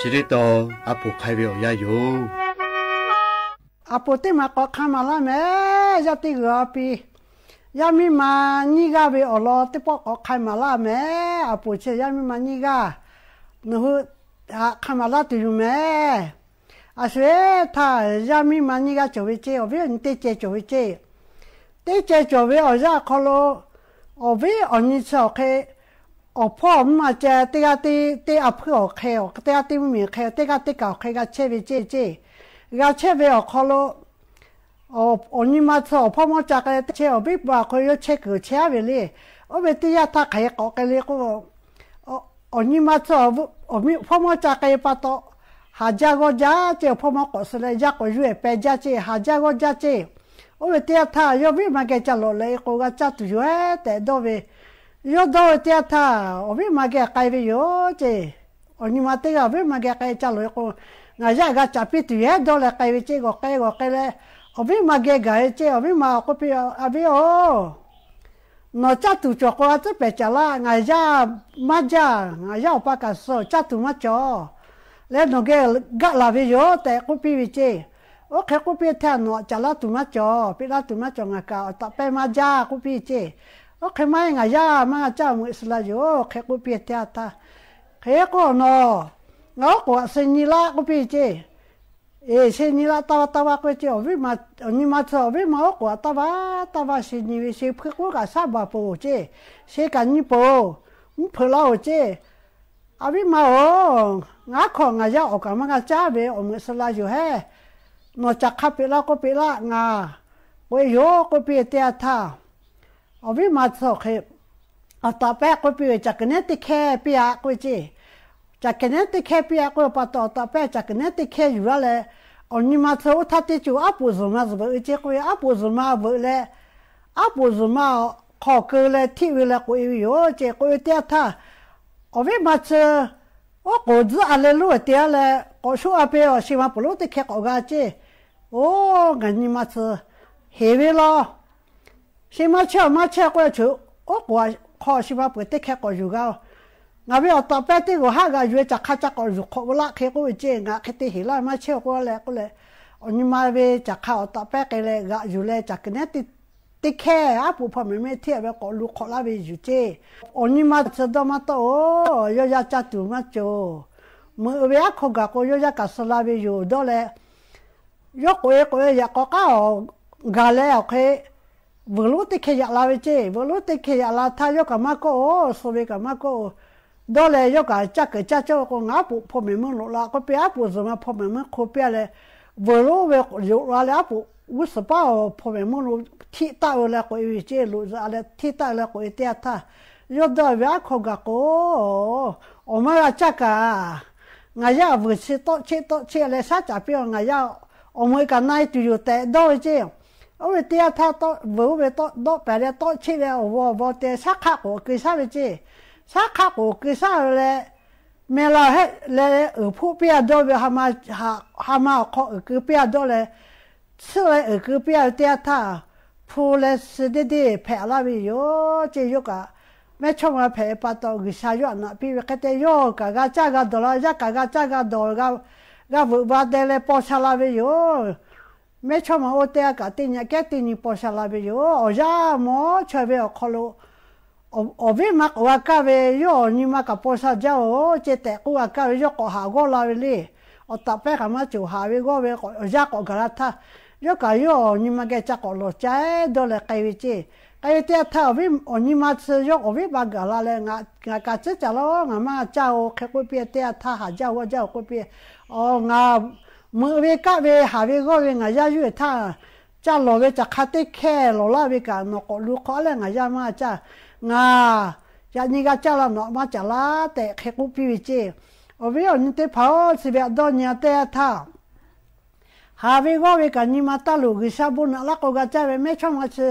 Chi teˇ tawn a poˍ hk'ai ve awˬ yanˇ yoˬ. A poˍ teˇ maˬ k'awꞈ hk'a maˍ laˇ mehˍ. Yaˇ teˇ g'uiˬ a pi, yaˇ miˇ ma nyiˇ g'aˇ ve awˬ lawn teˇ pawˆ k'awꞈ hk'a maˍ laˇ mehˍ. A poˍ chi yaˇ miˇ ma nyiˇ g'aˇ nawˬ hui htaꞈ hk'a maˍ laˇ tuˬ yoˬ mehˍ. A shu-eˬ htaˇ, yaˇ miˇ ma nyiˇ g'aˇ cawˬ ve ceˇ, awˬ viˉ awˬ nyi teˇ ceh cawˬ ve ceˇ. Teˇ ceh cawˬ ve awˬ yanˇ awˬ hk'aw lo, awˬ viˉ awˬ nyi chi awˬ hk'e, awˬ hpawˇ mvuhˇ ma ceh teˇ g'aˇ teˇ, teˇ a hpuiˇ awˬ hk'e, teˇ g'aˇ teˇ mvuhˇmiˬ hk'e, teˇ g'aˇ teˇ kaˬ awˬ hk'e g'a chehˇ ve ceˇ ceˇ. G'a chehˇ ve awˬ hk'aw lo, awˬ nyi ma tcuh awˬ hpawˇ mawˇ ca k'ai leh teˇ chehˇ awˬ viˉ pa awˬ hk'aw lo yawˇ chehˇ kuiˬ chehˇ aˉ ve le. Oˇ ve teˇ yanˇ htaˇ hk'aˬ hk'e k'awꞈ k'ai le k'o, awˬ nyi ma tcuh awˬ hpawˇ mawˇ ca k'ai pa taw, haˍ jaˇ g'awˇ jaˇ ceˇ, awˬ hpawˇ mawˇ k'awꞈ suh leh yaˇ k'awꞈ yuˬ-eˬ peh jaˇ ceˇ, haˍ jaˇ g'awˇ jaˇ ceˇ. Oˇ ve teˇ yanˇ htaˇ yawˇ viˉ ma geh ca lawꞈ leh k'o g'a caˇ tuˬ yoˬ-eˬ tehꞈ dawˇ ve, yawˇ dawˇ ve teˇ yanˇ htaˇ awˬ viˉ ma geh k'ai ve yoˬ ceˇ. Awˬ nyi ma teˇ g'aˇ awˬ viˉ ma geh k'ai ca lawꞈ-e k'o, ngaˬ yaˇ g'a caˍ piˇ tuˬ yoˬ-eˬ dawˇ leh k'ai ve ceˇ. G'awˬ k'ai g'awˬ k'ai leh, awˬ viˉ ma geh gaˬ ve ceˇ. Awˬ viˉ ma k'oˆ piˇ, A viˉ-oˬ, nawˬ caˇ tuˬ cawˬ k'o a tcuhˉ pehˍ caˍ laˇ. Ngaˬ yaˇ maˇ jaˇ, ngaˬ yaˇ awˬ pa kaꞈ suh caˇ tuˬ maˇ cawˬ leh nawˬ geh gaˆ laˬ ve yoˬ tehꞈ k'oˆ piˇ ve ceˇ. Oˇ hk'e k'oˆ piˇ hteˇ nawˬ caˍ laˇ tuˬ maˇ cawˬ, piˇ laˇ tuˬ maˇ cawˬ, ngaˬ kaꞈ awˬ taꞈ pehˇ maˇ jaˇ k'oˆ piˇ ceˇ. Oˇ hk'e maˇ heˆ, ngaˬ yaˇ maˇ g'a caˇ meuꞈ suh la yoˬ hk'e k'oˆ piˇ hteˇ htaˇ, hk'e k'o nawˬ ngaˬ oˉ k'oˍ aꞈ sheh nyi laˇ k'oˆ piˇ ceˇ. Eˬ, sheh nyi laˇ taˇ vaˇ taˇ vaˇ k'oˆ ve ceˇ. Awˬ viˉ ma, awˬ nyi ma tcuh awˬ viˉ ma oˉ k'oˍ aꞈ taˇ vaˇ taˇ vaˇ sheh nyi ve, sheh hpuiˇ k'oˆ kaꞈ shaˉ baˬ peuˬ ceˇ, sheh kaꞈ nyi peuˬ-oˬ, mvuhˇ hpeuꞈ laˇ-oˬ ceˇ. A viˉ ma-oˬ, ngaˬ hk'aw ngaˬ yaˇ awˬ kaꞈ maˇ g'a caˇ ve awˬ meuꞈ suh la yoˬ hehˉ. Nawˬ caꞈ hk'a peꞈ laˇ k'oˆ peꞈ laˇ ngaˬ k'oꞈ-e yoˬ k'oˆ piˇ ve teˇ yanˇ htaˇ, awˬ viˉ ma tcuh awˬ hk'e awˬ taꞈ pehˇ k'oˆ piˇ ve, caˬ kehˬ nehˉ teˇ hkehˇ piˇ-a k'oˆ ve ceˇ. Caˬ kehˬ nehˉ teˇ hkehˇ piˇ-a k'oˆ ve pa taw, awˬ taꞈ pehˇ caˬ kehˬ nehˉ teˇ hkehˇ yuˬ laˇ leh, awˬ nyi ma tcuh oˇ htaˇ teˇ co aˉ poꞈ zuhˬ ma zuhˬ veuꞈ ve ceˇ k'oˆ ve, aˉ poꞈ zuhˬ ma veuꞈ leh, aˉ poꞈ zuhˬ ma hk'aw keu leh htiˆ ve leh k'oꞈ-e ve yoˬ ceˇ k'oˆ ve teˇ yanˇ htaˇ, awˬ viˉ ma tcuh oˉ k'oˍ tzuhˆ a leh lonˉ-e te-a leh k'awꞈ shoˆ a pe awˬ sheh ma peuˬ lonˉ teˇ hkehˇ k'awꞈ g'a ceˇ. Oˬ, ngaˬ nyi ma tcuh heˍ ve law. Sheh maˇ chehˇ-a maˇ chehˇ k'oˆ ve, choˬ oˉ k'oˍ hk'aw sheh ma peuˬ teˇ hkehˇ k'awꞈ yuˬ g'a-oˬ. Ngaˬ ve awˬ taꞈ pehˇ teˇ g'uiˬ haˉ g'a yuˬ ve caˬ hk'a ca k'awꞈ yuˬ hk'awꞈ ve laˇ hk'e k'oˆ ve ceˇ. Ngaˬ hk'e te heˍ laˇ ve maˇ chehˇ-a k'oˆ leh k'oˆ leh, awˬ nyi ma ve caˬ hk'a awˬ taꞈ pehˇ k'ai leh g'aꞈ yuˬ leh caˬ kehˬ nehˉ teˇ hkehˇ aˉ poꞈ hpaw mehˍ mehˆ htiˆ-a ve k'awꞈ lu hk'awꞈ laˇ ve yuˬ ceˇ. Awˬ nyi ma tcuh dawˇ maˇ tawˆ-oˬ, yawˇ yaˇ caˇ tuˬ maˇ cawˬ. Meuꞈ ve aˉ hkaw gaˬ k'o yawˇ yaˇ kaꞈ suh la ve yoˬ dawˇ leh, yawˇ k'oꞈ-e k'oꞈ-e yaꞈ k'aw k'aˉ awˬ gaˬ leh awˬ hk'e, veuˬ lonˉ teˇ hkehˇ yaꞈ la ve ceˇ. Veuˬ lonˉ teˇ hkehˇ yaꞈ la htaˇ yawˇ kaꞈ maˇ kawˆ-oˬ, suh ve kaꞈ maˇ kawˆ-oˬ. Dawˇ leh yawˇ kaꞈ caˇ keunˍ caˇ cawˇ ve k'o, ngaˬ aˉ poꞈ hpaw mehˍ meuˇ loꞈ la k'oˆ piˇ, aˉ poꞈ zuhˬ ma hpaw mehˍ meuˇ hk'o piˇ-a leh, veuˬ lonˉ ve loꞈ la leh aˉ poꞈ g'uˇ suhˍ paˉ awˬ hpaw mehˍ meuˇ lo htiˆ taˆ ve leh k'oꞈ-e ve ceˇ. Loꞈ zuhꞈ leh htiˆ taˆ leh k'oꞈ-e teˇ yanˇ htaˇ, yawˇ dawˇ ve aˉ hkaw gaˬ k'o, awˬ maˇ g'a caˇ kaꞈ, ngaˬ yaˇ vuiˬ chi tawˆ cheˆ tawˆ cheˆ leh shaˉ caˍ piˇ-a, ngaˬ yaˇ awˬ meuꞈ kaꞈ na-e tuˬ yoˬ tehꞈ dawˇ ve ceˇ. Oˇ ve teˇ yanˇ htaˇ, veuˬ oˇ ve dawˆ pehˍ leh tawˆ cheˆ leh awˬ vaw awˬ vaw te shaˉ hk'aˆ k'oˍ keu shaˉ ve ceˇ. Shaˉ hk'aˆ k'oˍ keu shaˉ ve leh, meh la hehˆ leh uiˍ hpoˆ piˇ-a dawˇ ve, ha ma awˬ hk'aw uiˍ keu piˇ-a dawˇ leh, tsuhˇ leh uiˍ keu piˇ-a ve teˇ yanˇ htaˇ, hpu leh suh deˇ deˇ hpehꞈ laˇ ve yoˬ ceˇ. Yawˇ kaꞈ mehˇ chawˇ ma hpehꞈ ve pa taw G'uiˬsha yawˇ htaꞈ naꞈ piˇ ve hk'e te, yawˇ kaꞈ g'a caˇ g'a dawˬ la, yaˇ kaꞈ g'a caˇ g'a dawˬ, g'a veuꞈ va deh leh paw sha la ve yoˬ. Mehˇ chawˇ ma oˇ teˇ g'aˇ kaꞈ teˇ nyi aꞈ kehˉ teˇ nyi paw sha la ve yoˬ. Awˬ yanˇ mawˇ chaweh ve awˬ hk'aw lo awˬ viˉ ma k'awꞈ g'a kaˇ ve, yawˇ awˬ nyi ma kaꞈ paw sha jaˇ-oˬ ceˇ tehꞈ k'oˆ g'a kaˇ ve, yawˇ k'awꞈ haꞈ g'awˇ la ve le. Awˬ taꞈ pehˇ kaꞈ maˇ cawˬ, haꞈ ve g'awˇ ve awˬ yanˇ k'awꞈ gaˬ la htaˇ, yawˇ kaꞈ yawˇ awˬ nyi ma geh ca k'awꞈ lawˬ caˉ dawˇ leh k'ai ve ceˇ. K'ai ve teˇ yanˇ htaˇ, awˬ nyi ma tcuh yawˇ awˬ viˉ ma gaˬ la leh, ngaˬ kaꞈ tcuhˉ caˍ laˇ, ngaˬ maˇ caˇ-oˬ hk'e k'oˆ piˇ teˇ yanˇ htaˇ, haꞈ jaˇ g'awˇ jaˇ-oˬ k'oˆ piˇ. Ngaˬ meuꞈ ve kaˆ ve haꞈ ve g'awˇ ve ngaˬ yaˇ yuˇ-eˬ htaˇ, ca lawˬ ve caˬ hk'a teˇ hkehˇ lawˬ laˇ ve kaꞈ nawˬ k'awꞈ lu hk'awꞈ leh ngaˬ yaˇ maˇ caˇ. Ngaˬ yaꞈ nyi g'a caˇ la, nawˬ maˇ caˍ laˇ tehꞈ hk'e k'oˆ piˇ ve ceˇ. Awˬ viˉ awˬ nyi teˇ hpaˍ-oˬ, chi ve htaꞈ dawˇ nyi-a teˇ yanˇ htaˇ, haꞈ ve g'awˇ ve kaꞈ nyi ma taˇ loˍ, G'uiˬsha bon naꞈ laˇ k'o g'a caˇ ve, mehˇ chawˇ ma chi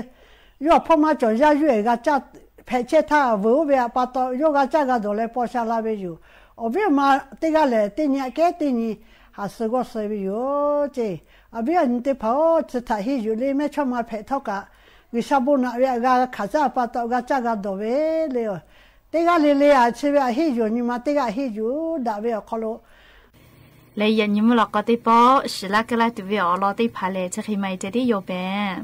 yawˇ awˬ hpawˇ maˇ cawˬ yaˇ yuˇ-eˬ g'a caˇ hpehꞈ chehˇ htaˇ, veuˬ oˇ ve pa taw yawˇ g'a caˇ g'a dawˬ leh paw sha la ve yoˬ. Awˬ viˉ awˬ ma teˇ g'aˇ lehˬ, teˇ nyi aꞈ kehˉ teˇ nyi haꞈ suh g'awˇ suh ve yoˬ ceˇ. Awˬ viˉ awˬ nyi teˇ hpaˍ-oˬ, chi htaꞈ henˇ yuˬ le, mehˇ chawˇ ma hpehꞈ htawˇ kaꞈ, G'uiˬsha bon naꞈ ve htaꞈ g'a hkanˍ caˇ pa taw g'a caˇ g'a dawˬ ve le. Teˇ g'aˇ le le-a, chi ve htaꞈ henˇ yuˬ, nyi ma teˇ g'aˇ henˇ yuˬ daꞈ ve awˬ hk'aw lo Leh yaꞈ nyi mvuhˇ lawꞈ k'aw teˇ pawˆ shiˍ laˇ keu laˇ tuˬ ve awˬ lawn teˇ hpaˍ lehˬ, chi hk'e maˇ heˆ ceh tiˉ yoˬ mehˍ.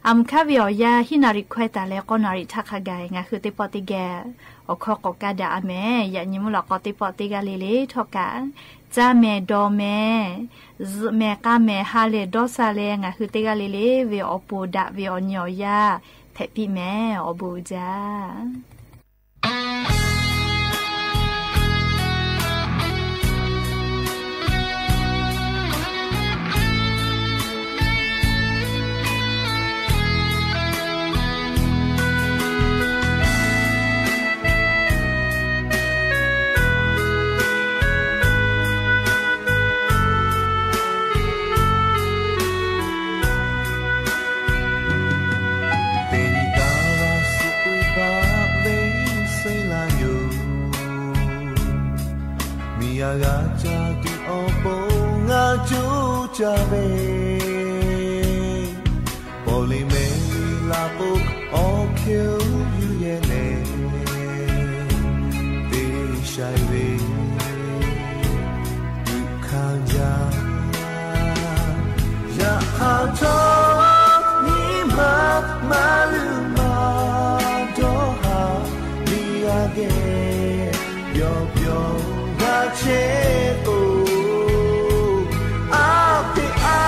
A muˍ hkaˉ ve awˬ yanˇ, hiˉ naˍ riˍ hkawehˇ taˍ leh k'awˇ naˍ riˍ htaˇ hk'a gaˬ ngaˬ hui teˇ pawˆ teˇ geh awˬ hkawˇ k'awꞈ kaˇ daꞈ a mehˍ. Yaꞈ nyi mvuhˇ lawꞈ k'aw teˇ pawˆ teˇ g'aˇ le le htawˇ kaꞈ, caˇ mehˍ, dawˬ mehˍ, zuhꞈ mehˍ, k'a mehˍ, ha lehˬ dawˇ sha leh ngaˬ hui teˇ g'aˇ le le ve awˬ pon daꞈ ve awˬ nyi awˬ yanˇ hpehꞈ piˇ mehˍ. Awˬ bon uiˍ jaˇ. Teˇ nyi taˍ la suh uˇ hpaˆ ve suh laˇ yoˬ. Miˬ yaˇ g'a ca tuˬ awˬ pon ngaˬ cuˇ caˇ ve, pawˇ le mehˍ laˇ k'o, awˬ hk'e yuˬ yehˬ leh te shaiˍ ve tuꞈ hkanˇ jaˇ. Yaꞈ hk'aˇ htawˇ nyi ma maˇ luˬ maˇ dawˇ haˍ, miˬ yaˇ geh yawˇ pyawˇ g'a chehˇ k'oˆ, a teꞈ a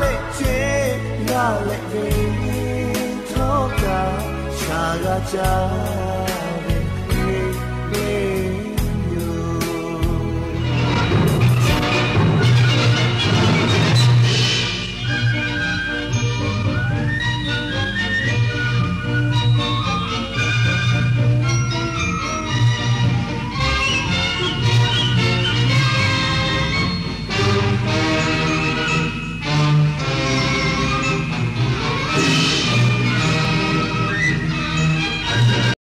leh ceh g'a leh ve htawˇ kaꞈ shaˍ g'a caˇ.